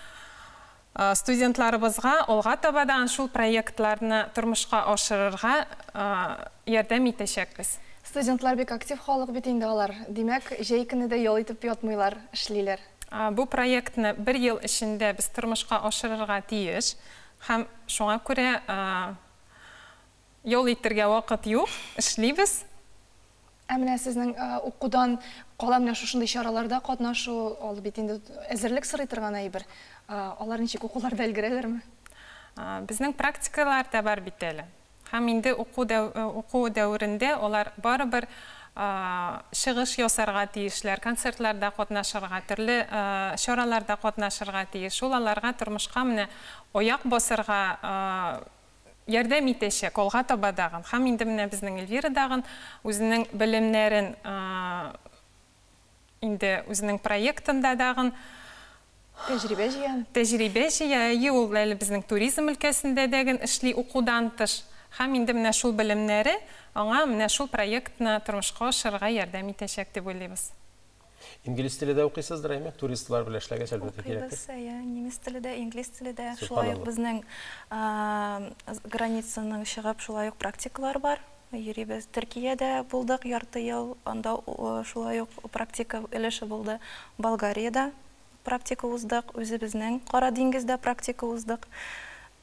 Студентларыбызга алга табадан шул проектларны тормышка ашырырга ярдәм итәчәкбез. Студентлар бик актив халык бит инде алар. Димәк, җәй көне дә ял итеп ятмыйлар, эшлиләр. Бу проектны бер ел эчендә без тормышка ашырырга тиеш. Һәм шуңа күрә ял итәргә вакыт юк, эшлибез. Ә менә сезнең укудан кала менә шушындый чараларда катнашу, ул бит инде әзерлек сорый торган әйбер. Алар ничек укуларда өлгерәләрме? Безнең практикалар да бар бит әле. Һәм инде уку дәверендә алар барыбер чыгыш ясарга тиешләр, концертларда катнашырга, төрле чараларда катнашырга тиеш. Ул аларга тормышка менә аяк басырга ярдәм итәчәк, алга таба дагын. Һәм инде менә безнең Эльвира дагын үзенең белемнәрен инде үзенең проектында дагын тәҗрибә җыя. Тәҗрибә җыя. Ул әле безнең туризм өлкәсендә дәген эшли укудан тыш. Һәм инде менә шул белемнәре аңа менә шул проектны тормышка ашырырга ярдәм итәчәк дип уйлыйбыз. Инглиз теле дә укыйсыздыр, әйме? Туристлар белән эшләгәч, әлбәттә, кирәктер. Укыйбыз, әйе, немец теле дә, инглиз теле дә. Шулай ук безнең границаның чыгып, шулай ук практикалар бар. Йөрибез. Төркиядә булдык ярты ел, анда шулай ук практика өлеше булды. Болгариядә практика уздык, үзебезнең Кара диңгездә практика уздык.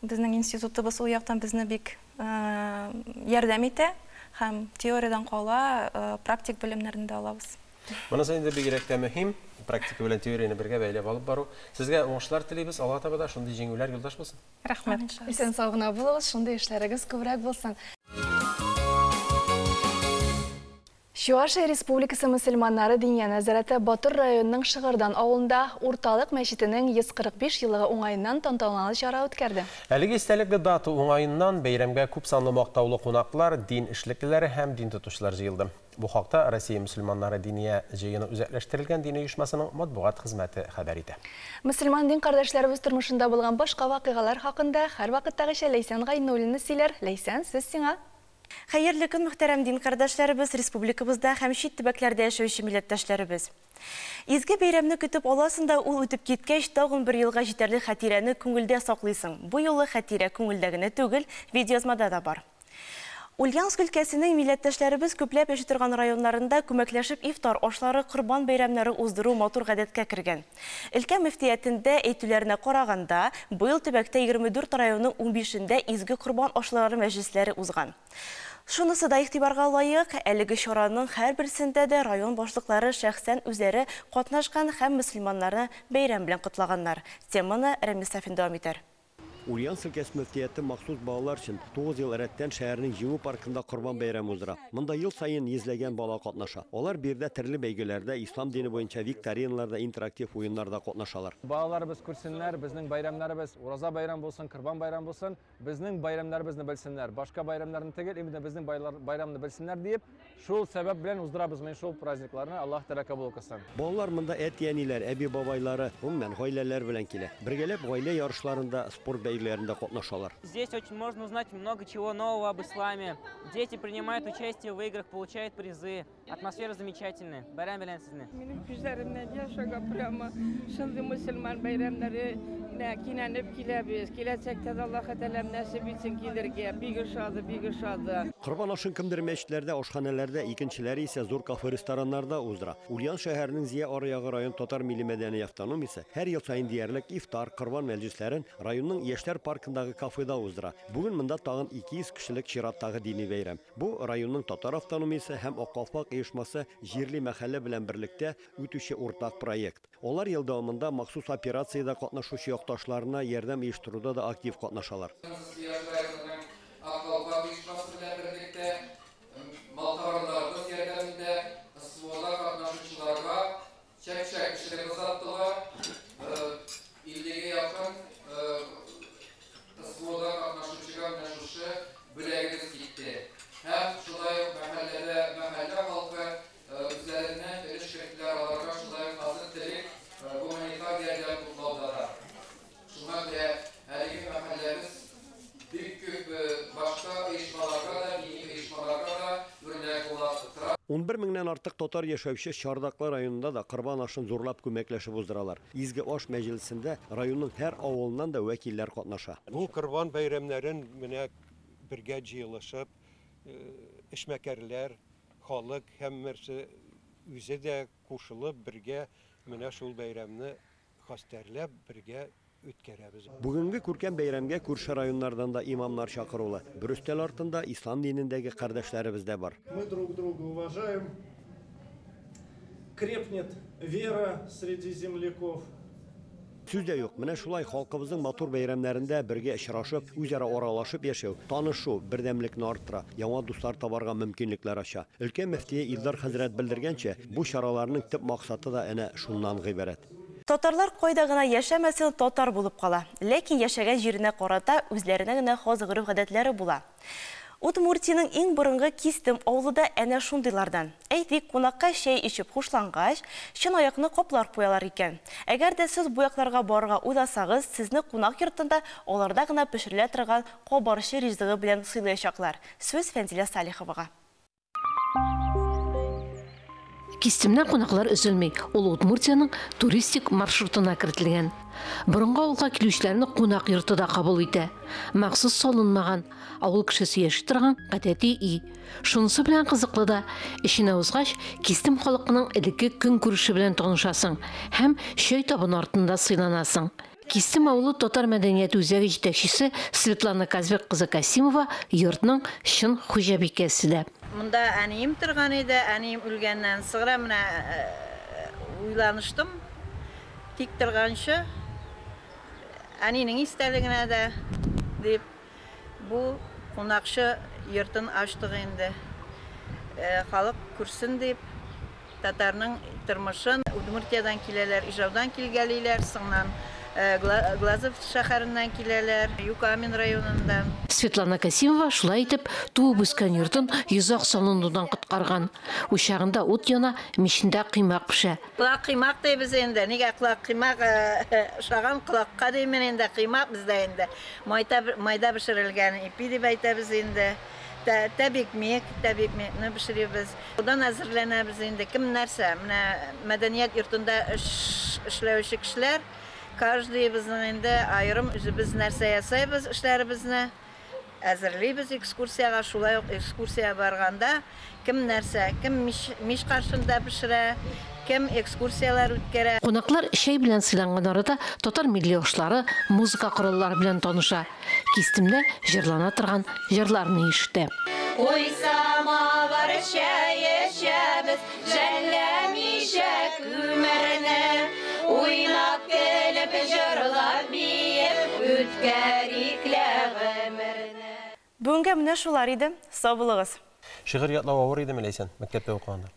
Безнең институтыбыз ул яктан безне бик ярдәм итә. Һәм теориядән кала практик белемнәрне дә алабыз. Монысы инде бигрәк тә мөһим, практика белән теорияне бергә бәйләп алып бару. Сезгә уңышлар телибез, алга таба да шундый җиңүләр юлдаш булсын. Рәхмәт. Исән-сау гына булыгыз, шундый эшләрегез күбрәк булсын. Чувашия Республикасы мөселманнары Диния нәзарәте Батыр районының Шыгырдан авылында Урталык мәчетенең 145 еллыгы уңаеннан тантаналы чара үткәрде. Әлеге истәлекле дата уңаеннан бәйрәмгә күп санлы мактаулы кунаклар, дин эшлеклеләре һәм дин тотучылар җыелды. Бу хакта Россия мөселманнары Диния җыены үзәкләштерелгән дини оешмасының матбугат хезмәте хәбәр итә. Мөселман дин кардәшләребез тормышында булган башка вакыйгалар хакында һәрвакыттагыча Ләйсән Гайнуллина сөйләр. Ләйсән, сүз сиңа. Хәерле көн, мөхтәрәм дин кардәшләребез, республикабызда һәм чит төбәкләрдә яшәүче милләттәшләребез. Изге бәйрәмне көтеп аласың да, ул үтеп киткәч, тагын бер елга җитәрлек хатирәне күңелдә саклыйсың. Бу юлы хатирә күңелдә генә түгел, видеоязмада да бар. Ульяновск өлкәсенең милләттәшләребез күпләп яши торган районнарында күмәкләшеп ифтар ашлары, корбан бәйрәмнәре уздыру матур гадәткә кергән. Өлкә мөфтиятендә әйтүләренә караганда, быел төбәктә 24 районның 15-ндә изге корбан ашлары мәҗлесләре узган. Шунысы да игътибарга лаек, әлеге чараның һәрберсендә дә район башлыклары шәхсән үзләре катнашкан һәм мөселманнарны бәйрәм белән котлаганнар. Теманы Рәмис Сафин дәвам итәр. Ульяновск өлкәсе мөфтияте махсус балалар өчен 9 ел рәттән шәһәрнең Җиңү паркында Корбан бәйрәме уздыра. Монда ел саен йөзләгән бала катнаша. Алар биредә төрле бәйгеләрдә, ислам дине буенча викториналарда, интерактив уеннарда катнашалар. Балаларыбыз күрсеннәр, безнең бәйрәмнәребез, Ураза бәйрәм булсын, Корбан бәйрәм булсын, безнең бәйрәмнәребезне белсеннәр. Башка бәйрәмнәрне түгел, именно безнең бәйрәмне белсеннәр диеп, шул сәбәп белән уздырабыз мен шул праздникларны. Аллаһ Тәгалә кабул кылсын. Балалар монда әти-әниләр, әби-бабайлары, гомумән гаиләләр белән килә. Бергәләп гаилә ярышларында, спорт бәйгеләрендә катнашалар. Здесь очень можно узнать много чего нового об исламе. Дети принимают участие в играх, получают призы. Атмосфера замечательная. Бәйрәм белән сезне. Минем күзләремнән яшь ага прямо. Шундый мөселман бәйрәмнәренә кинәнеп киләбез. Киләчәктә дә Аллаһ Тәгалә нәсип итсен килергә. Бик ошады, бик ошады. Корбан ашын кемдер мәчетләрдә, ашханәләрдә, икенчеләре исә зур кафе-рестораннарда уздыра. Ульян шәһәренең Зия аръягы район татар милли мәдәни автономиясе һәр ел саен диярлек ифтар, корбан мәҗлесләрен районның Яшьләр паркындагы кафеда уздыра. Бүген монда тагын 200 кешелек чираттагы дини бәйрәм. Бу районның татар автономиясе һәм Ак калфак оешмасы җирле мәхәллә белән берлектә үтүче уртак проект. Алар ел дәвамында махсус операциядә катнашучы якташларына ярдәм оештыруда да актив катнашалар. Ак калфак оешмасы белән берлектә малтабарларыбыз ярдәмендә СВОда катнашучыларга чәк-чәк пешереп озаттылар. 50-гә якын СВОда катнашучыга менә шушы бүләгебез китте. Һәм шулай ук мәхәлләдә мәхәллә халкы үзләреннән өлеш керттеләр, аларга шулай ук азык-төлек, гуманитар ярдәм туплауда да. Шуңа күрә әлеге мәхәлләбез бик күп башка оешмаларга да, дини оешмаларга да үрнәк була тора. 11 меңнән артык татар яшәүче Чардаклы районында да корбан ашын зурлап күмәкләшеп уздыралар. Изге аш мәҗлесендә районның һәр авылыннан да вәкилләр катнаша. Бу корбан бәйрәмнәрен менә бергә җыелышып, эшмәкәрләр, халык һәммәсе үзе дә кушылып бергә менә шул бәйрәмне хәстәрләп бергә үткәрәбез. Бүгенге күркәм бәйрәмгә күрше районнардан да имамнар чакырулы. Бер өстәл артында ислам динендәге кардәшләребез дә бар. Мы друг друга уважаем. Крепнет вера среди земляков. Сүз дә юк, менә шулай халкыбызның матур бәйрәмнәрендә бергә очрашып, үзара аралашып яшәү, танышу, бердәмлекне арттыра, яңа дуслар табарга мөмкинлекләр ача. Өлкә мөфтие Илдар хәзрәт белдергәнчә, бу чараларның төп максаты да әнә шуннан гыйбарәт. Татарлар кайда гына яшәмәсен, татар булып кала. Ләкин яшәгән җиренә карата үзләренә генә хас гореф-гадәтләре була. Удмуртиянең иң борынгы Кистем авылы да әнә шундыйлардан. Әйтик, кунакка чәй эчеп хушлангач, чынаякны каплар куялар икән. Әгәр дә сез бу якларга барырга уйласагыз, сезне кунак йортында аларда гына пешерелә торган кабарчы ризыгы белән сыйлаячаклар. Сүз Фәнзилә Салиховага. Кистемнән кунаклар өзелми. Ул Удмуртиянең туристик маршрутына кертелгән. Борынгы авылга килүчеләрне кунак йорты да кабул итә. Махсус салынмаган, авыл кешесе яши торган гадәти өй. Шунысы белән кызыклы да, эченә узгач, Кистем халкының элекке көнкүреше белән танышасың һәм чәй табыны артында сыйланасың. Кистем авылы татар мәдәнияте үзәге җитәкчесе Светлана Казбек кызы Касимова йортның чын хуҗабикәсе дә. Монда әнием торган иде, әнием үлгәннән соңра менә уйланыштым. Тик торганчы, әнинең истәлегенә дә дип, бу кунакчы йортын ачтык инде. Халык күрсен дип, татарның тормышын. Удмуртиядән киләләр, Ижаудан килгәлиләр, соңыннан Глазов шәһәреннән киләләр, Юкамин районыннан. Светлана Касимова шулай итеп туып үскән йортын йозак салынудан коткарган. Учагында ут яна, мичендә коймак пешә. Колак коймак дибез инде. Нигә колак коймак ошаган колакка димин инде, коймак бездә инде. Майта майда пешерелгән ипи дип әйтәбез инде. Тәбикмек, тәбикмекне пешерәбез. Удан әзерләнәбез инде. Кем нәрсә? Менә мәдәният йортында эшләүче кешеләр, каждыебызның инде аерым үзебез нәрсә ясайбыз, эшләребезне әзерлибез экскурсиягә. Шулай ук экскурсия барганда кем нәрсә, кем мич каршында пешерә, кем экскурсияләр үткәрә. Кунаклар чәй белән сыйланган арада татар милли ашлары, музыка кораллары белән таныша. Кистемдә җырлана торган җырларны ишетә. Куй самавыр чәй эчәбез, жәлләмичә күмерне. Уйнап, көлеп, җырлап, биеп, үткәрик лә гомерне. Бүгенгә менә шулар иде. Сау булыгыз. Шигырь ятлау авыр идеме, Ләйсән, мәктәптә укыганда?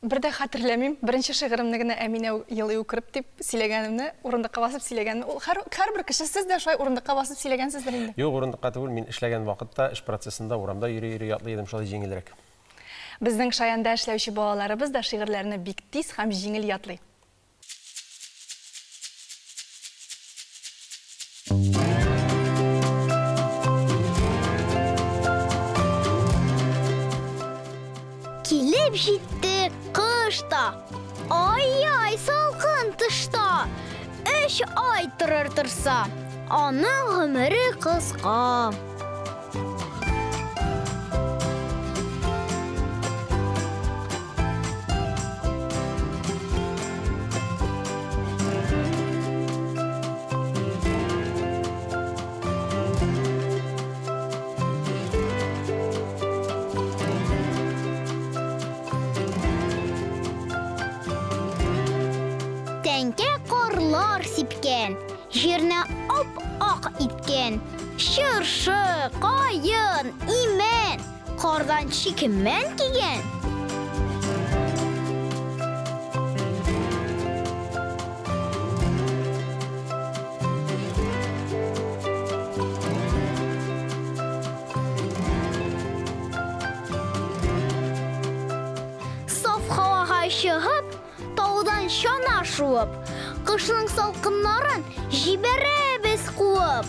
Бер дә хәтерләмим. Беренче шигыремне генә Әминә елый үкереп дип сөйләгәнемне, урындыкка басып сөйләгәнемне. Ул һәрбер кеше, сез дә шулай урындыкка басып сөйләгәнсездер инде. Юк, урындыкка түгел, мин эшләгән вакытта, эш процессында урамда йөри-йөри ятлый идем, шулай җиңелрәк. Безнең Шаянда эшләүче балаларыбыз да шигырьләрне бик тиз һәм җиңел ятлый. Килеп җитте кыш та. Ай-яй, салкын тышта. Өч ай торыр торса, аның гомере кыска. Тәңкә карлар сипкән, җирне ап-ак иткән. Чыршы, каен, имән, кардан чикмән кигән. Саф һавага чыгып, таудан чана шуып, кышның салкыннарын җибәрәбез куып.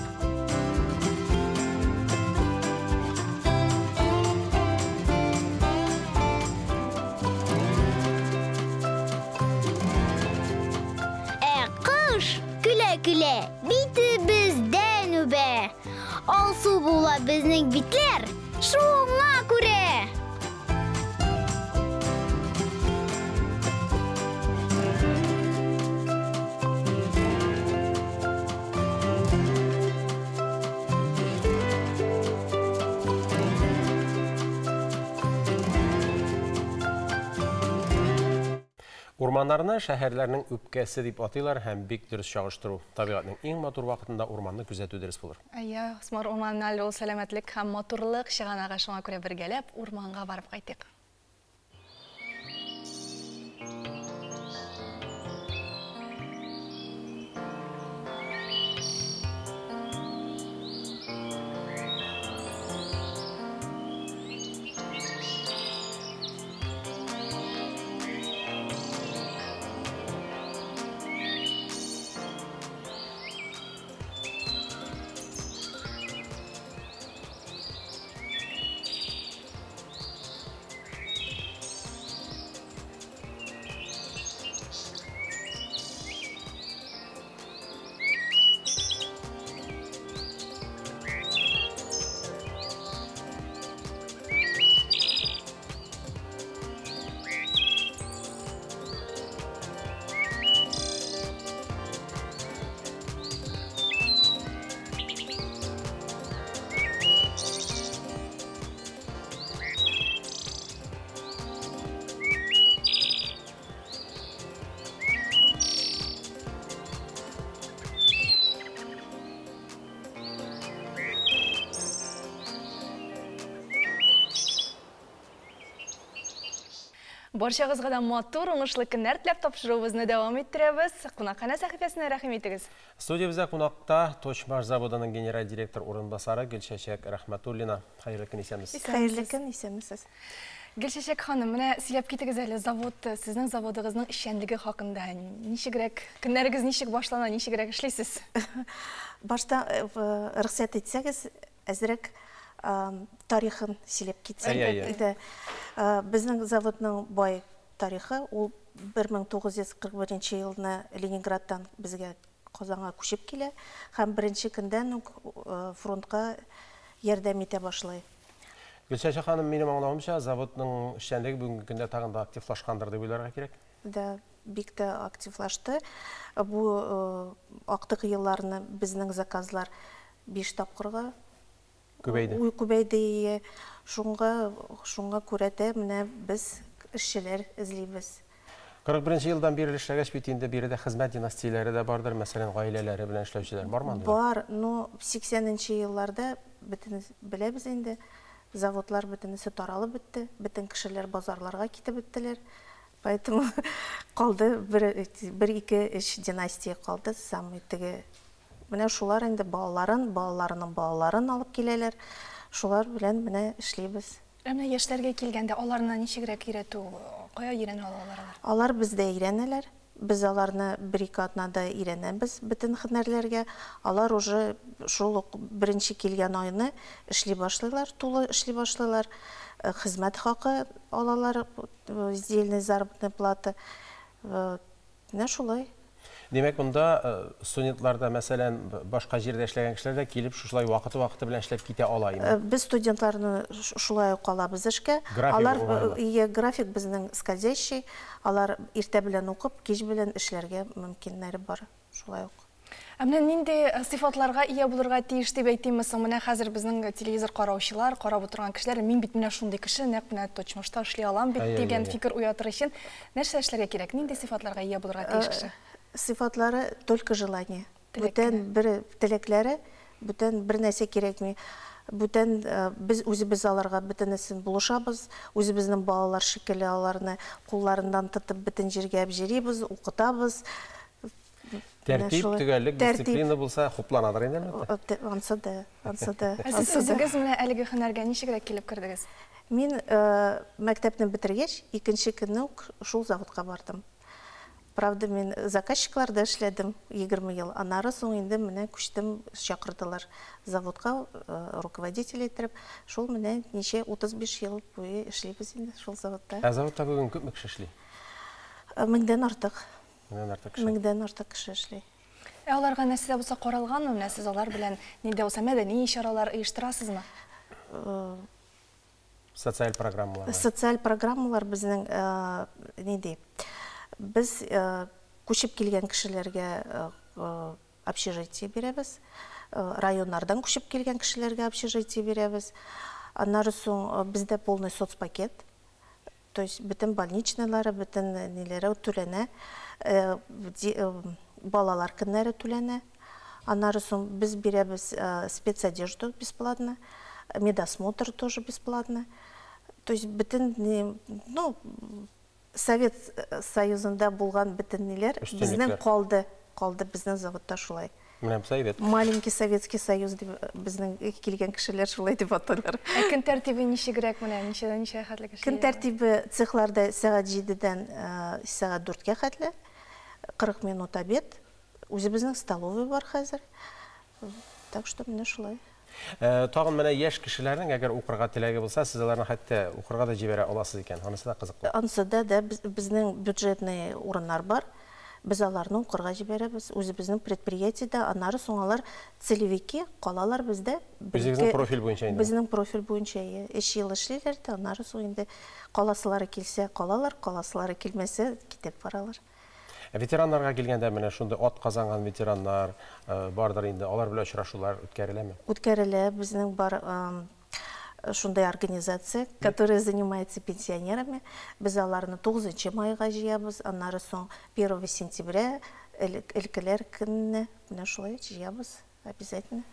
Ә кыш көлә-көлә битебездән үбә. Алсу була безнең битләр, шуңа күрә. Урманнарны шәһәрләрнең үпкәсе дип атыйлар һәм бик дөрес чагыштыру. Табигатьнең иң матур вакытында урманны күзәтү дөрес булыр. Әйе, Усман, урман әле ул сәламәтлек һәм матурлык чыганагы, шуңа күрә бергәләп урманга барып кайтыйк. Барчагызга да матур, уңышлы көннәр теләп тапшыруыбызны дәвам иттерәбез. Кунакханә сәхифәсенә рәхим итегез. Студиябездә кунакта Точмаш заводының генераль директор урынбасары Гөлчәчәк Рәхмәтуллина. Хәерле көн, исәнмесез. Хәерле көн, исәнмесез. Гөлчәчәк ханым, менә сөйләп китегез әле завод, сезнең заводыгызның эшчәнлеге хакында. Ничегрәк, көннәрегез ничек башлана, ничегрәк эшлисез? Башта, рөхсәт итсәгез, әзрәк тарихын сөйләп китсәм. Әйе. Безнең заводның бай тарихы, ул 1941 елны Ленинградтан безгә Казанга күчеп килә һәм беренче көндән үк фронтка ярдәм итә башлый. Гөлчәчәк ханым, минем аңлавымча, заводның эшчәнлеге бүгенге көндә тагын да активлашкандыр дип уйларга кирәк? Да, бик тә активлашты. Бу актык елларны безнең заказлар 5 тапкырга күбәйде. Күбәйде, ие. Шуңа, шуңа күрә дә менә без эшчеләр эзлибез. 41 нче елдан бирле эшләгәч бит инде биредә хезмәт династияләре дә бардыр, мәсәлән, гаиләләре белән эшләүчеләр бармы андыйлар? Бар, но 80 нче елларда бөтен беләбез инде, заводлар бөтенесе таралып бетте, бөтен кешеләр базарларга китеп беттеләр. Поэтому калды бер, бер ике, өч династия калды, самый теге Менә шулар инде балаларын, балаларының балаларын алып киләләр. Шулар белән менә эшлибез. Ә менә яшьләргә килгәндә, аларны ничегрәк өйрәтү, кая өйрәнә алалар алар? Алар бездә өйрәнәләр. Без аларны бер-ике атнада өйрәнәбез бөтен һөнәрләргә. Алар уже шул ук беренче килгән айны эшли башлыйлар, тулы эшли башлыйлар. Хезмәт хакы алалар, сдельная заработная плата. Менә шулай. Димәк, монда студентлар да, мәсәлән, башка җирдә эшләгән кешеләр дә килеп шушылай вакыты-вакыты белән эшләп китә ала име? Без студентларны шулай ук алабыз эшкә. График Алар, уңайлы. Ие, график безнең скользящий. Алар иртә белән укып, кич белән эшләргә мөмкиннәре бар шулай ук. Ә менә нинди сыйфатларга ия булырга тиеш дип әйтимме соң? Менә хәзер безнең телевизор караучылар, карап утырган кешеләр, мин бит менә шундый кеше, нәкъ менә Точмашта эшли алам бит дигән фикер уятыр өчен нәрсә эшләргә кирәк? Нинди сыйфатларга ия булырга тиеш кеше? Сыйфатлары только желание. Бүтән бер теләкләре, бүтән бер нәрсә кирәкми. Бүтән без үзебез аларга бөтенесен булышабыз, үзебезнең балалар шикелле аларны кулларыннан тотып бөтен җиргә җөрибез, укытабыз. Тәртип, төгәллек, дисциплина булса, хупланадыр инде, әлбәттә. Ансы да, ансы да. Ә сез үзегез менә әлеге һөнәргә ничегрәк килеп кердегез? Мин мәктәпне бетергәч, икенче көнне үк шул заводка бардым. Правда, мин заказчикларда эшләдем 20 ел. Аннары соң инде менә күчтем, чакырдылар заводка руководитель иттереп. Шул менә ничә 35 ел буе эшлибез инде шул заводта. Ә заводта бүген күпме кеше эшли? Меңдән артык. Меңнән артык кеше. Меңдән артык кеше эшли. Ә аларга нәрсә дә булса каралганмы? Менә сез алар белән нинди дә булса мәдәни чаралар оештырасызмы? Социаль программалар. Социаль программалар безнең нинди? Без күчеп килгән кешеләргә общежитие бирәбез. Районнардан күчеп килгән кешеләргә общежитие бирәбез. Аннары соң бездә полный соцпакет. То есть бөтен больничныйлары, бөтен ниләре түләнә, балалар көннәре түләнә. Аннары соң без бирәбез спецодежду бесплатно, медосмотр тоже бесплатно. То есть бөтен, ну, Совет Союзында булган бөтен ниләр безнең калды, калды безнең заводта шулай. Менә бу әйбәт. Маленький Советский Союз дип безнең килгән кешеләр шулай дип атыйлар. Ә көн тәртибе ничегрәк менә, ничәдән ничәгә хәтле кеше? Көн тәртибе цехларда сәгать 7-дән сәгать 4-кә хәтле, 40 минут обед. Үзебезнең столовый бар хәзер. Так что менә шулай. Тагын менә яшь кешеләрнең әгәр укырга теләге булса, сез аларны хәтта укырга да җибәрә аласыз икән. Анысы да кызыклы. Анысы да, да, безнең бюджетный урыннар бар. Без аларны укырга җибәрәбез, үзебезнең предприятиедә, аннары соң алар целевики, калалар бездә. Үзегезнең профиль буенча инде. Безнең профиль буенча, әйе. Өч ел эшлиләр дә, аннары соң инде каласылары килсә калалар, каласылары килмәсә китеп баралар. Ә ветераннарга килгәндә, менә шундый ат казанган ветераннар бардыр инде, алар белән очрашулар үткәреләме? Үткәрелә, безнең бар шундый организация, которая занимается пенсионерами. Без аларны 9 майга җыябыз, аннары соң 1 сентября, өлкәләр көненә, менә шулай җыябыз обязательно.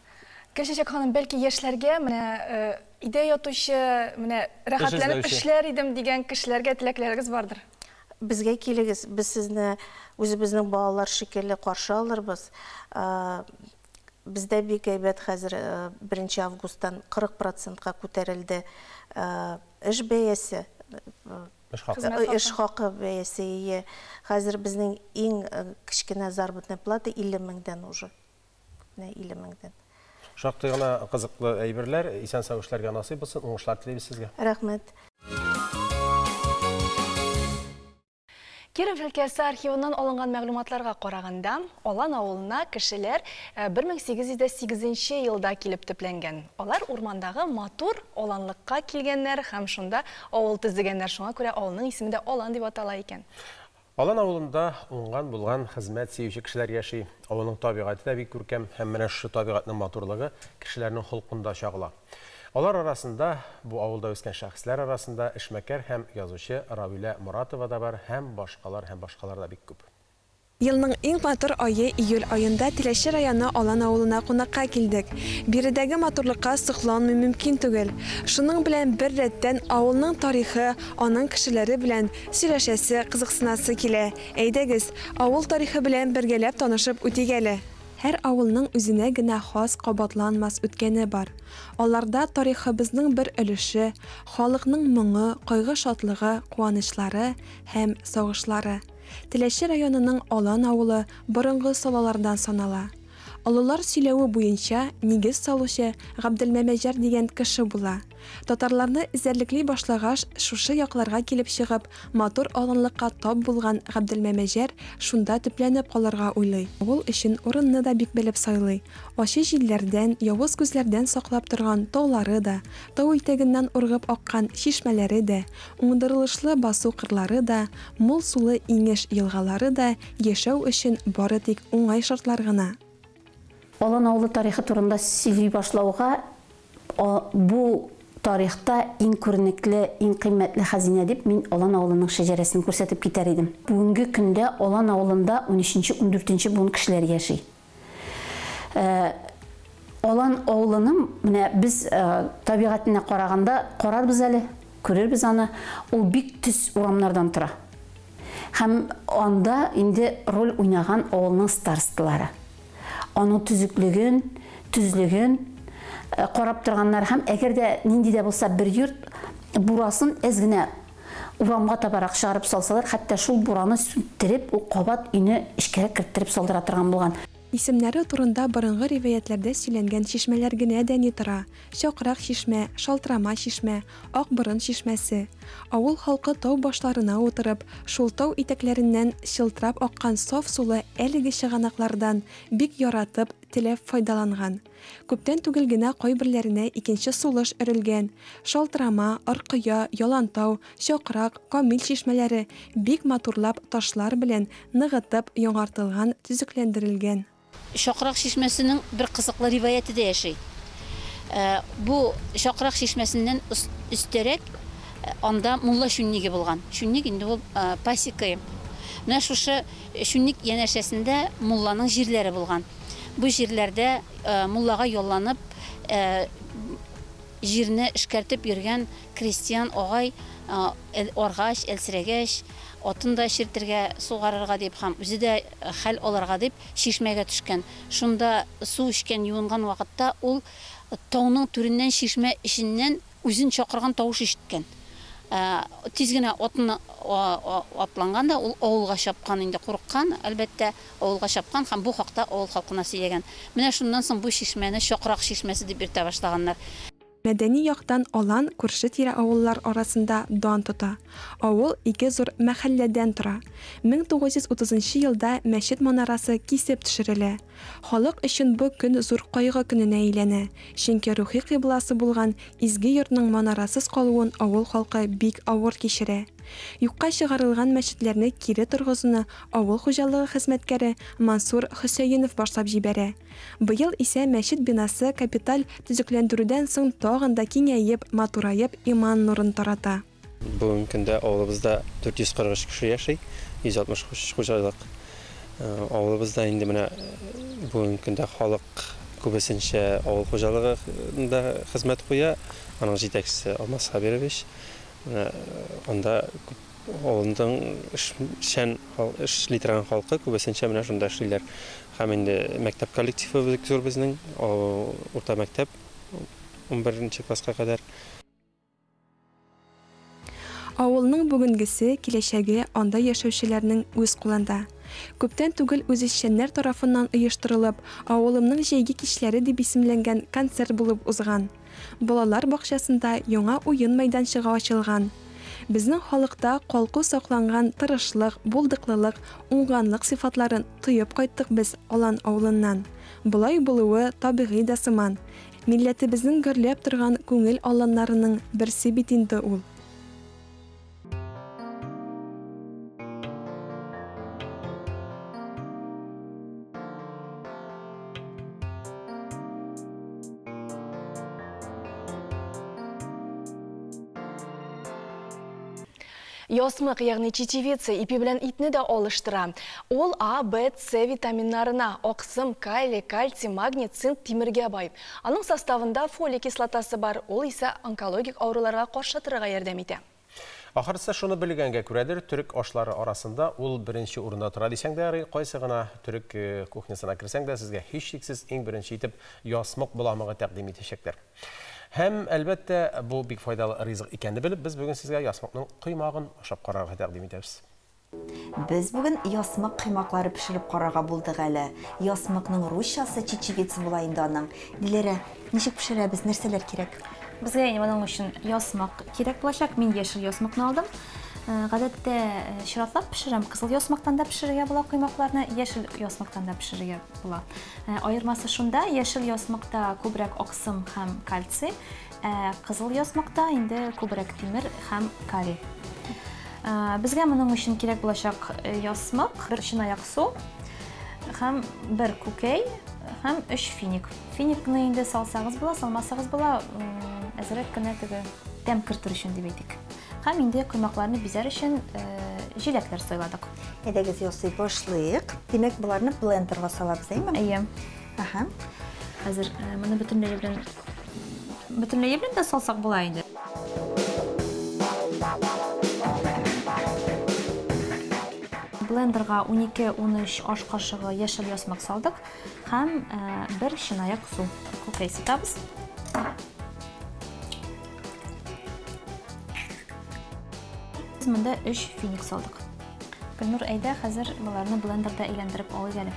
Гөлчәчәк ханым, бәлки яшьләргә менә өйдә ятучы, менә рәхәтләнеп эшләр идем дигән кешеләргә теләкләрегез бардыр? Безгә килегез, без сезне үзебезнең балалар шикелле каршы алырбыз. Бездә бик әйбәт хәзер 1 августтан 40 процентка күтәрелде эш бәясе. Эш хакы бәясе, ие. Хәзер безнең иң кечкенә заработная плата 50 меңдән уже. Менә 50 меңдән. Шактый гына кызыклы әйберләр. Исән-сау эшләргә насыйп булсын. Уңышлар телибез сезгә. Рәхмәт. Киров өлкәсе архивыннан алынган мәгълүматларга караганда, Алан авылына кешеләр 1808 елда килеп төпләнгән. Алар урмандагы матур аланлыкка килгәннәр һәм шунда авыл төзегәннәр. Шуңа күрә авылның исеме дә Алан дип атала икән. Алан авылында уңган-булган, хезмәт сөюче кешеләр яши. Авылның табигате дә бик күркәм һәм менә шушы табигатьнең матурлыгы кешеләрнең холкында чагыла. Алар арасында, бу авылда үскән шәхесләр арасында эшмәкәр һәм язучы Равилә Моратова да бар һәм башкалар һәм башкалар да бик күп. Елның иң матур ае июль аенда Теләче районы Алан авылына кунакка килдек. Биредәге матурлыкка сокланмый мөмкин түгел. Шуның белән бер рәттән авылның тарихы, аның кешеләре белән сөйләшәсе, кызыксынасы килә. Әйдәгез, авыл тарихы белән бергәләп танышып үтик әле. Һәр авылның үзенә генә хас кабатланмас үткәне бар. Аларда тарихыбызның бер өлеше, халыкның моңы, кайгы-шатлыгы, куанычлары һәм сагышлары. Теләче районының Алан авылы борынгы салалардан санала. Олылар сөйләве буенча, нигез салучы Габделмәмәҗәр дигән кеше була. Татарларны эзәрлекли башлагач, шушы якларга килеп чыгып, матур аланлыкка тап булган Габделмәмәҗәр шунда төпләнеп калырга уйлый. Авыл өчен урынны да бик белеп сайлый. Ачы җилләрдән, явыз күзләрдән саклап торган таулары да, тау итәгеннән ургып аккан чишмәләре дә, уңдырылышлы басу-кырлары да, мул сулы инеш-елгалары да яшәү өчен бары тик уңай шартлар гына. Алан авылы тарихы турында сөйли башлауга, бу тарихта иң күренекле, иң кыйммәтле хәзинә дип мин Алан авылының шәҗәрәсен күрсәтеп китәр идем. Бүгенге көндә Алан авылында унөченче, ундүртенче буын кешеләр яши. Алан авылының менә без табигатенә караганда карарбыз әле, күрербез аны. Ул бик төз урамнардан тора. Һәм анда инде роль уйнаган авылның старосталары. Аның төзеклеген, төзлеген карап торганнар һәм әгәр дә нинди дә булса бер йорт бурасын әз генә урамга табарак чыгарып салсалар, хәтта шул бураны сүттереп, ул кабат өйне эчкәрәк керттереп салдыра торган булган. Исемнәре турында борынгы риваятьләрдә сөйләнгән чишмәләр генә дә ни тора. Чакрак чишмә, Шалтырама чишмә, Акборын чишмәсе. Авыл халкы тау башларына утырып, шул тау итәкләреннән чылтырап аккан саф сулы әлеге чыганаклардан бик яратып, теләп файдаланган. Күптән түгел генә кайберләренә икенче сулыш өрелгән. Шалтырама, Аркыя, Ялантау, Чакрак, Камил чишмәләре бик матурлап ташлар белән ныгытып яңартылган, төзекләндерелгән. Чакрак чишмәсенең бер кызыклы риваяте дә яши. Бу Чакрак чишмәсеннән өстәрәк анда мулла чүнниге булган. Чүнник инде ул пасека. Менә шушы чүнник янәшәсендә мулланың җирләре булган. Бу җирләрдә муллага ялланып җирне эшкәртеп йөргән крестьян агай аргач, әлсерәгәч, атын да чиртергә, сугарырга дип һәм үзе дә хәл алырга дип чишмәгә төшкән. Шунда су эчкән, юынган вакытта ул тауның түреннән чишмә эченнән үзен чакырган тавыш ишеткән. Тиз генә атына атланган да ул авылга чапкан, инде курыккан, әлбәттә, авылга чапкан һәм бу хакта авыл халкына сөйләгән. Менә шуннан соң бу чишмәне Чакрак чишмәсе дип йөртә башлаганнар. Мәдәни яктан Алан күрше-тирә авыллар арасында дан тота. Авыл ике зур мәхәлләдән тора. 1930 елда мәчет манарасы кисеп төшерелә. Халык өчен бу көн зур кайгы көненә әйләнә, чөнки рухи кыйбласы булган изге йортның манарасыз калуын авыл халкы бик авыр кичерә. Юкка чыгарылган мәчетләрне кире торгызуны авыл хуҗалыгы хезмәткәре Мансур Хөсәенов башлап җибәрә. Быел исә мәчет бинасы капиталь төзекләндерүдән соң тагын да киңәеп, матураеп иман нурын тарата. Бүгенге көндә авылыбызда 443 кеше яши, 163 хуҗалык. Авылыбызда инде менә бүгенге көндә халык Күбесенчә авыл хуҗалыгында хезмәт куя. Аның җитәкчесе Алмаз Хәбирович. Менә анда күп авылның эшчән эшли торган халкы күбесенчә менә шунда эшлиләр. Һәм инде мәктәп коллективы бик зур безнең, урта мәктәп 11 класска кадәр. Авылның бүгенгесе, киләчәге анда яшәүчеләрнең үз кулында. Күптән түгел үзешчәннәр тарафыннан оештырылып, Авылымның җәйге кичләре дип исемләнгән концерт булып узган. Балалар бакчасында яңа уен мәйданчыгы ачылган. Безнең халыкта калку сакланган тырышлык, булдыклылык, уңганлык сыйфатларын тоеп кайттык без Алан авылыннан. Болай булуы табигый да сыман. Милләтебезнең гөрләп торган күңел алланнарының берсе бит инде ул. Ясмык, ягъни чечевица, ипи белән итне дә алыштыра. Ул А, В, С витаминнарына, аксым, калий, кальций, магний, цинк, тимергә бай. Аның составында фолий кислотасы бар, ул исә онкологик авыруларга каршы торырга ярдәм итә. Ахырысы шуны белгәнгә күрәдер, төрек ашлары арасында ул беренче урында тора дисәң дә ярый, кайсы гына төрек кухнясына керсәң дә, сезгә һичшиксез иң беренче итеп ясмык боламыгы тәкъдим итәчәкләр. Һәм, әлбәттә, бу бик файдалы ризык икәнне белеп, без бүген сезгә ясмыкның коймагын ашап карарга тәкъдим итәбез. Без бүген ясмык коймаклары пешереп карарга булдык әле. Ясмыкның русчасы чечевица була инде аның. Диләрә, ничек пешерәбез, нәрсәләр кирәк? Безгә инде моның өчен ясмык кирәк булачак. Мин яшел ясмыкны алдым. Гадәттә чиратлап пешерәм. Кызыл ясмыктан да пешерергә була коймакларны, яшел ясмыктан да пешерергә була. Аермасы шунда, яшел ясмыкта күбрәк аксым һәм кальций, ә кызыл ясмыкта инде күбрәк тимер һәм калий. Безгә моның өчен кирәк булачак ясмык, бер чынаяк су һәм бер күкәй һәм 3 финик. Финикны инде салсагыз була, салмасагыз була, әзрәк кенә теге тәм кертер өчен дип әйтик. Һәм инде коймакларны бизәр өчен җиләкләр сайладык. Әйдәгез, ясый башлыйк. Димәк, боларны блендерга салабыз, әйме? Әйе. Аһа. Хәзер моны бөтенләе белән дә салсак була инде. Блендерга 12-13 аш кашыгы яшел ясмык салдык һәм бер чынаяк су. Күкәй сытабыз. Без монда 3 финик салдык. Гөлнур, әйдә, хәзер боларны блендерда әйләндереп алыйк әле.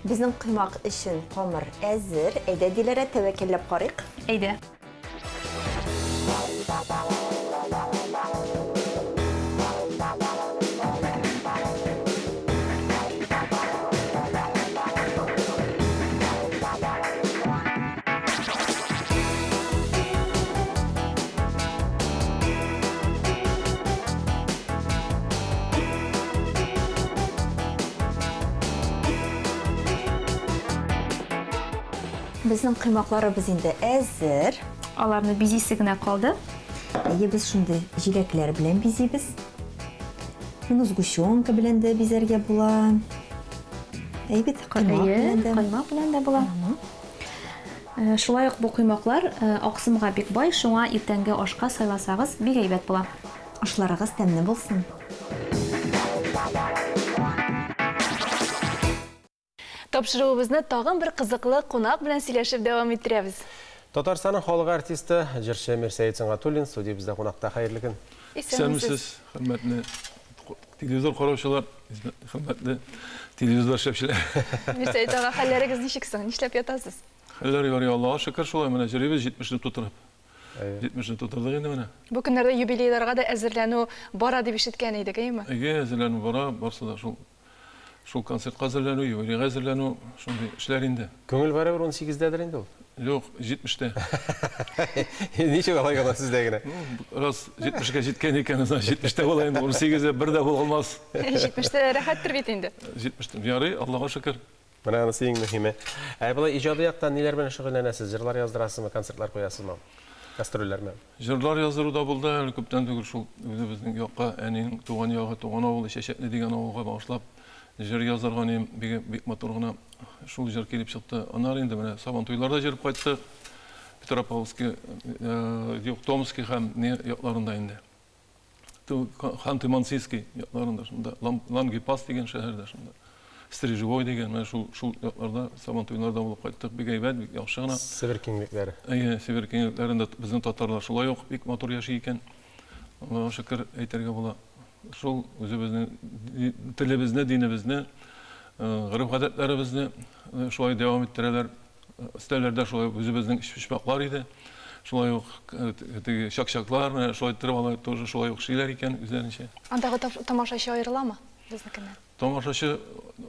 Безнең коймак өчен камыр әзер. Әйдә, Диләрә, тәвәккәлләп карыйк. Әйдә. Безнең коймакларыбыз инде әзер. Аларны бизисе генә калды. Әйе, без шундый җиләкләр белән бизибез. Моны сгущенка белән дә бизәргә була. Әйе бит, коймак белән дә. Коймак белән дә була. Шулай ук бу коймаклар аксымга бик бай, шуңа иртәнге ашка сайласагыз бик әйбәт була. Ашларыгыз тәмле булсын. Тапшыруыбызны тагын бер кызыклы кунак белән сөйләшеп дәвам иттерәбез. Татарстанның халык артисты, җырчы Мирсәет Сөнгатуллин студиябездә кунакта. Хәерле көн. Исәнмесез, хөрмәтле телевизор караучылар, хөрмәтле телевизор эшләүчеләр. Мирсәет ага, хәлләрегез ничек соң? Нишләп ятасыз? Хәлләр ярый, Аллаһка шөкер, шулай менә йөрибез 70-не тутырып. 70-не тутырдык инде менә. Бу көннәрдә юбилейларга да әзерләнү бара дип ишеткән идек, әйеме? Әйе, әзерләнү бара, барсы да шул. Шул концертка әзерләнү, юбилейга әзерләнү, шундый эшләр инде. Күңел барыбер 18-дәдер инде ул? Юк, 70-тә. Ничек алай гына сездә генә? Раз 70-кә җиткән икән, значит 70-тә була инде, 18-дә бер дә була алмас. 70-тә рәхәттер бит инде. 70-тә ярый, Аллаһка шөкер. Менә анысы иң мөһиме. Ә болай иҗади яктан ниләр белән шөгыльләнәсез? Җырлар яздырасызмы, концертлар куясызмы? Гастрольләрме? Җырлар яздыру да булды, әле күптән түгел шул үзебезнең якка, әнинең туган ягы, туган авылы Чәчәкле дигән авылга багышлап җыр яздырган идем, бик, бик матур гына шул җыр килеп чыкты. Аннары инде менә Сабантуйларда җырып кайттык. Петропавловский, юк, Томский һәм не якларында инде. Ханты-Мансийский якларында шунда, Лангепас дигән шәһәрдә шунда. Стрежевой дигән, менә шул шул якларда Сабантуйларда булып кайттык. Бик әйбәт, бик яхшы гына. Себер киңлекләре. Әйе, Себер киңлекләрендә безнең татарлар шулай ук бик матур яши икән. Аллага шөкер әйтергә була. Шул үзебезнең телебезне, динебезне, гореф-гадәтләребезне шулай дәвам иттерәләр. Өстәлләрдә шулай ук үзебезнең өчпочмаклар иде. Шулай ук теге чак-чаклар, менә шулай иттереп алар тоже шулай ук эшлиләр икән үзләренчә. Андагы тамашачы аерыламы безнекеннән? Тамашачы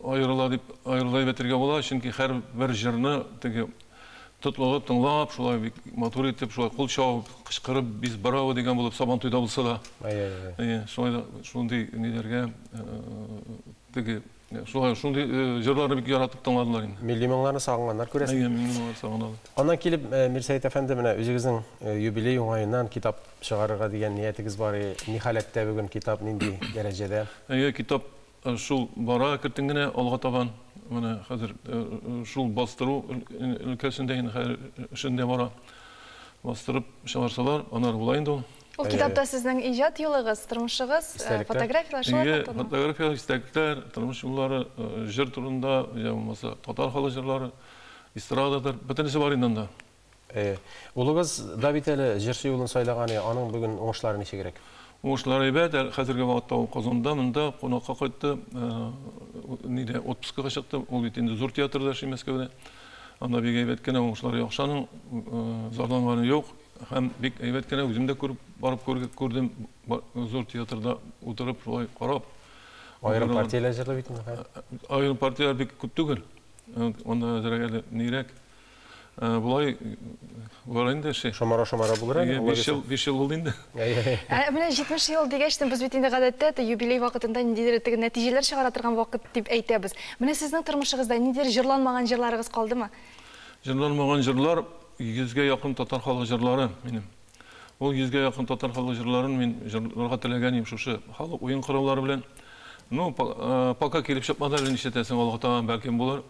аерыла дип, аерыла дип әйтергә була, чөнки һәрбер җырны теге тотлыгып тыңлап, шулай бик матур итеп, шулай кул чабып, кычкырып, без браво дигән булып, Сабантуйда булса да. Әйе, шулай да шундый ниләргә теге Шулай, шундый җырларны бик яратып тыңладылар инде. Милли моңнарны сагынганнар, күрәсең. Әйе, милли моңнарны сагыналар. Аннан килеп, Мирсәет әфәнде, менә үзегезнең юбилей уңаеннан китап чыгарырга дигән ниятегез бар. Ни халәттә бүген китап, нинди дәрәҗәдә? Әйе, китап шул бара әкертен генә алга табан. Менә хәзер шул бастыру өлкәсендә инде хәзер эшендә бара. Бастырып чыгарсалар, аннары була инде ул. Ул китапта сезнең иҗат юлыгыз, тормышыгыз, фотографияләр шулар хакында. Фотографияләр, истәлекләр, тормыш юллары, җыр турында, я булмаса татар халык җырлары, эстрададыр, бөтенесе бар инде анда. Улыгыз да бит әле җырчы юлын сайлаган, аның бүген уңышлары ничегрәк? Уңышлары әйбәт, хәзерге вакытта ул Казанда, монда кунакка кайтты, нидә отпускыга чыкты, ул бит инде зур театрда эшли Мәскәүдә. Анда бик әйбәт кенә, уңышлары яхшы аның, зарланганы юк. Һәм бик әйбәт кенә үзем дә күреп, барып күрдем, зур театрда утырып, шулай карап. Аерым партияләр җырлый бит инде хәзер. Аерым партияләр бик күп түгел. Анда әзрәк әле нирәк. Болай бар инде эше. Шомара-шомара булыр әле. 5 ел, 5 ел булды инде. Ә менә 70 ел дигәч тә, без бит инде гадәттә юбилей вакытында ниндидер теге нәтиҗәләр чыгара торган вакыт дип әйтәбез. Менә сезнең тормышыгызда ниндидер җырланмаган җырларыгыз калдымы? Җырланмаган җырлар Йөзгә якын татар халык җырлары минем. Ул йөзгә якын татар халык җырларын мин җырларга теләгән идем шушы халык уен кораллары белән. Ну, пока килеп чыкмады әле, нишләтәсең, алга таба бәлкем булыр.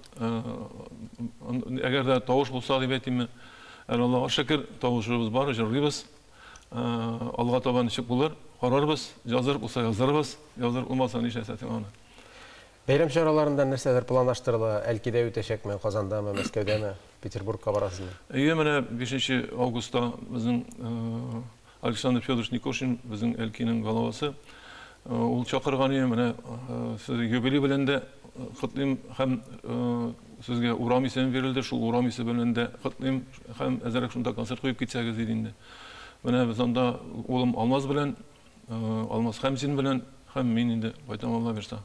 Әгәр дә тавыш булса дип әйтимме, әле Аллага шөкер, тавышыбыз бар, җырлыйбыз. Алга таба ничек булыр, карарбыз. Языр булса язырбыз, языр булмаса нишләтәсең аны. Бәйрәм чараларында нәрсәдер планлаштырыла? Әлкидә үтәчәкме, Казандамы, Мәскәүдәме, Петербургка барасызмы? Әйе, менә 5 августта безнең Александр Федорович Никошин, безнең Әлкинең головасы, ул чакырган иде. Менә сез юбилей белән дә котлыйм һәм сезгә урам исеме бирелде, шул урам исеме белән дә котлыйм һәм әзерәк шунда концерт куеп китсәгез диде инде. Менә без анда улым Алмаз белән, Алмаз Хәмзин белән һәм мин инде кайтам, Алла бирса.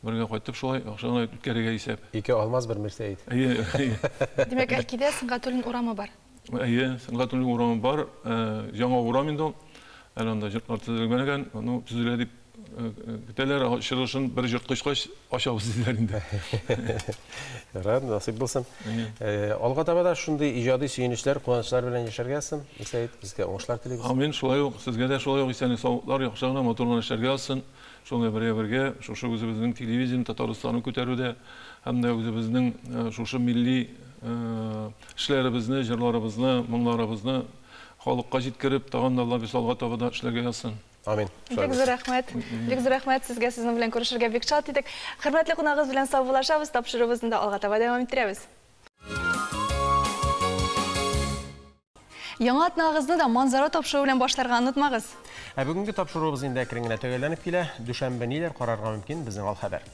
Бергә кайтып шулай яхшы гына үткәрергә исәп. Ике Алмаз, бер Мирсәет. Әйе, әйе. Димәк, Әлкидә Сөнгатуллин урамы бар. Әйе, Сөнгатуллин урамы бар. Яңа урам инде ул. Әле анда йортлар төзелмәгән. Ну, төзелә дип көтәләр. Чыгышын бер йорт кочкач ачабыз диләр инде. Ярар, насыйп булсын. Алга таба да шундый иҗади сөенечләр, куанычлар белән яшәргә язсын. Мирсәет, безгә уңышлар телибез. Амин. Шулай ук сезгә дә шулай ук исәнлек-саулыклар, яхшы гына, матур гына эшләргә язсын. Шуңа бергә-бергә шушы үзебезнең телевидение Татарстанны күтәрүдә һәм дә үзебезнең шушы милли эшләребезне, җырларыбызны, моңнарыбызны халыкка җиткереп, тагын да Алла бирса алга таба да эшләргә язсын. Амин. Бик зур рәхмәт. Бик зур рәхмәт сезгә, сезнең белән күрешергә бик шат идек. Хөрмәтле кунагыбыз белән саубуллашабыз, тапшыруыбызны да алга таба дәвам иттерәбез. Яңа атнагызны да Манзара тапшыруы белән башларга онытмагыз. Ә бүгенге тапшыруыбыз инде әкрен генә төгәлләнеп килә. Дүшәмбе ниләр карарга мөмкин, безнең алхәбәр.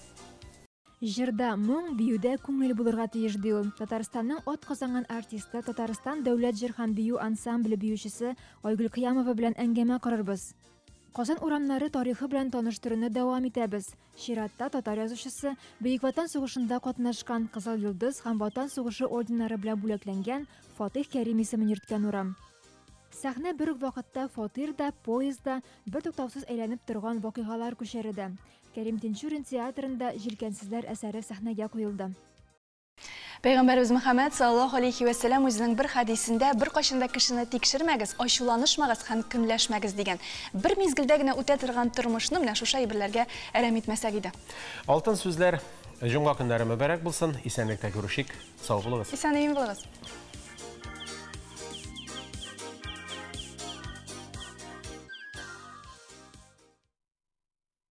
Җырда моң, биюдә күңел булырга тиеш, ди ул. Татарстанның атказанган артисты, Татарстан дәүләт җыр һәм бию ансамбле биючесе Айгөл Кыямова белән әңгәмә корырбыз. Казан урамнары тарихы белән таныштыруны дәвам итәбез. Чиратта татар язучысы, Бөек Ватан сугышында катнашкан, Кызыл Йолдыз һәм Ватан сугышы орденнары белән бүләкләнгән Фатыйх Кәрим исемен йөрткән урам. Сәхнә бер үк вакытта фатир да, поезд да, бертуктаусыз әйләнеп торган вакыйгалар күчәре дә. Кәрим Тинчурин театрында Җилкәнсезләр әсәре сәхнәгә куелды. Пәйгамбәребез Мөхәммәд саллаллаһу алейхи вә сәлам үзенең бер хәдисендә беркайчан да кешене тикшермәгез, ачуланышмагыз һәм көнләшмәгез дигән. Бер мизгелдә генә үтә торган тормышны менә шушы әйберләргә әрәм итмәсәк иде. Алтын сүзләр. Җомга көннәре мөбарәк булсын. Исәнлектә күрешик. Сау булыгыз. Исән-имин булыгыз.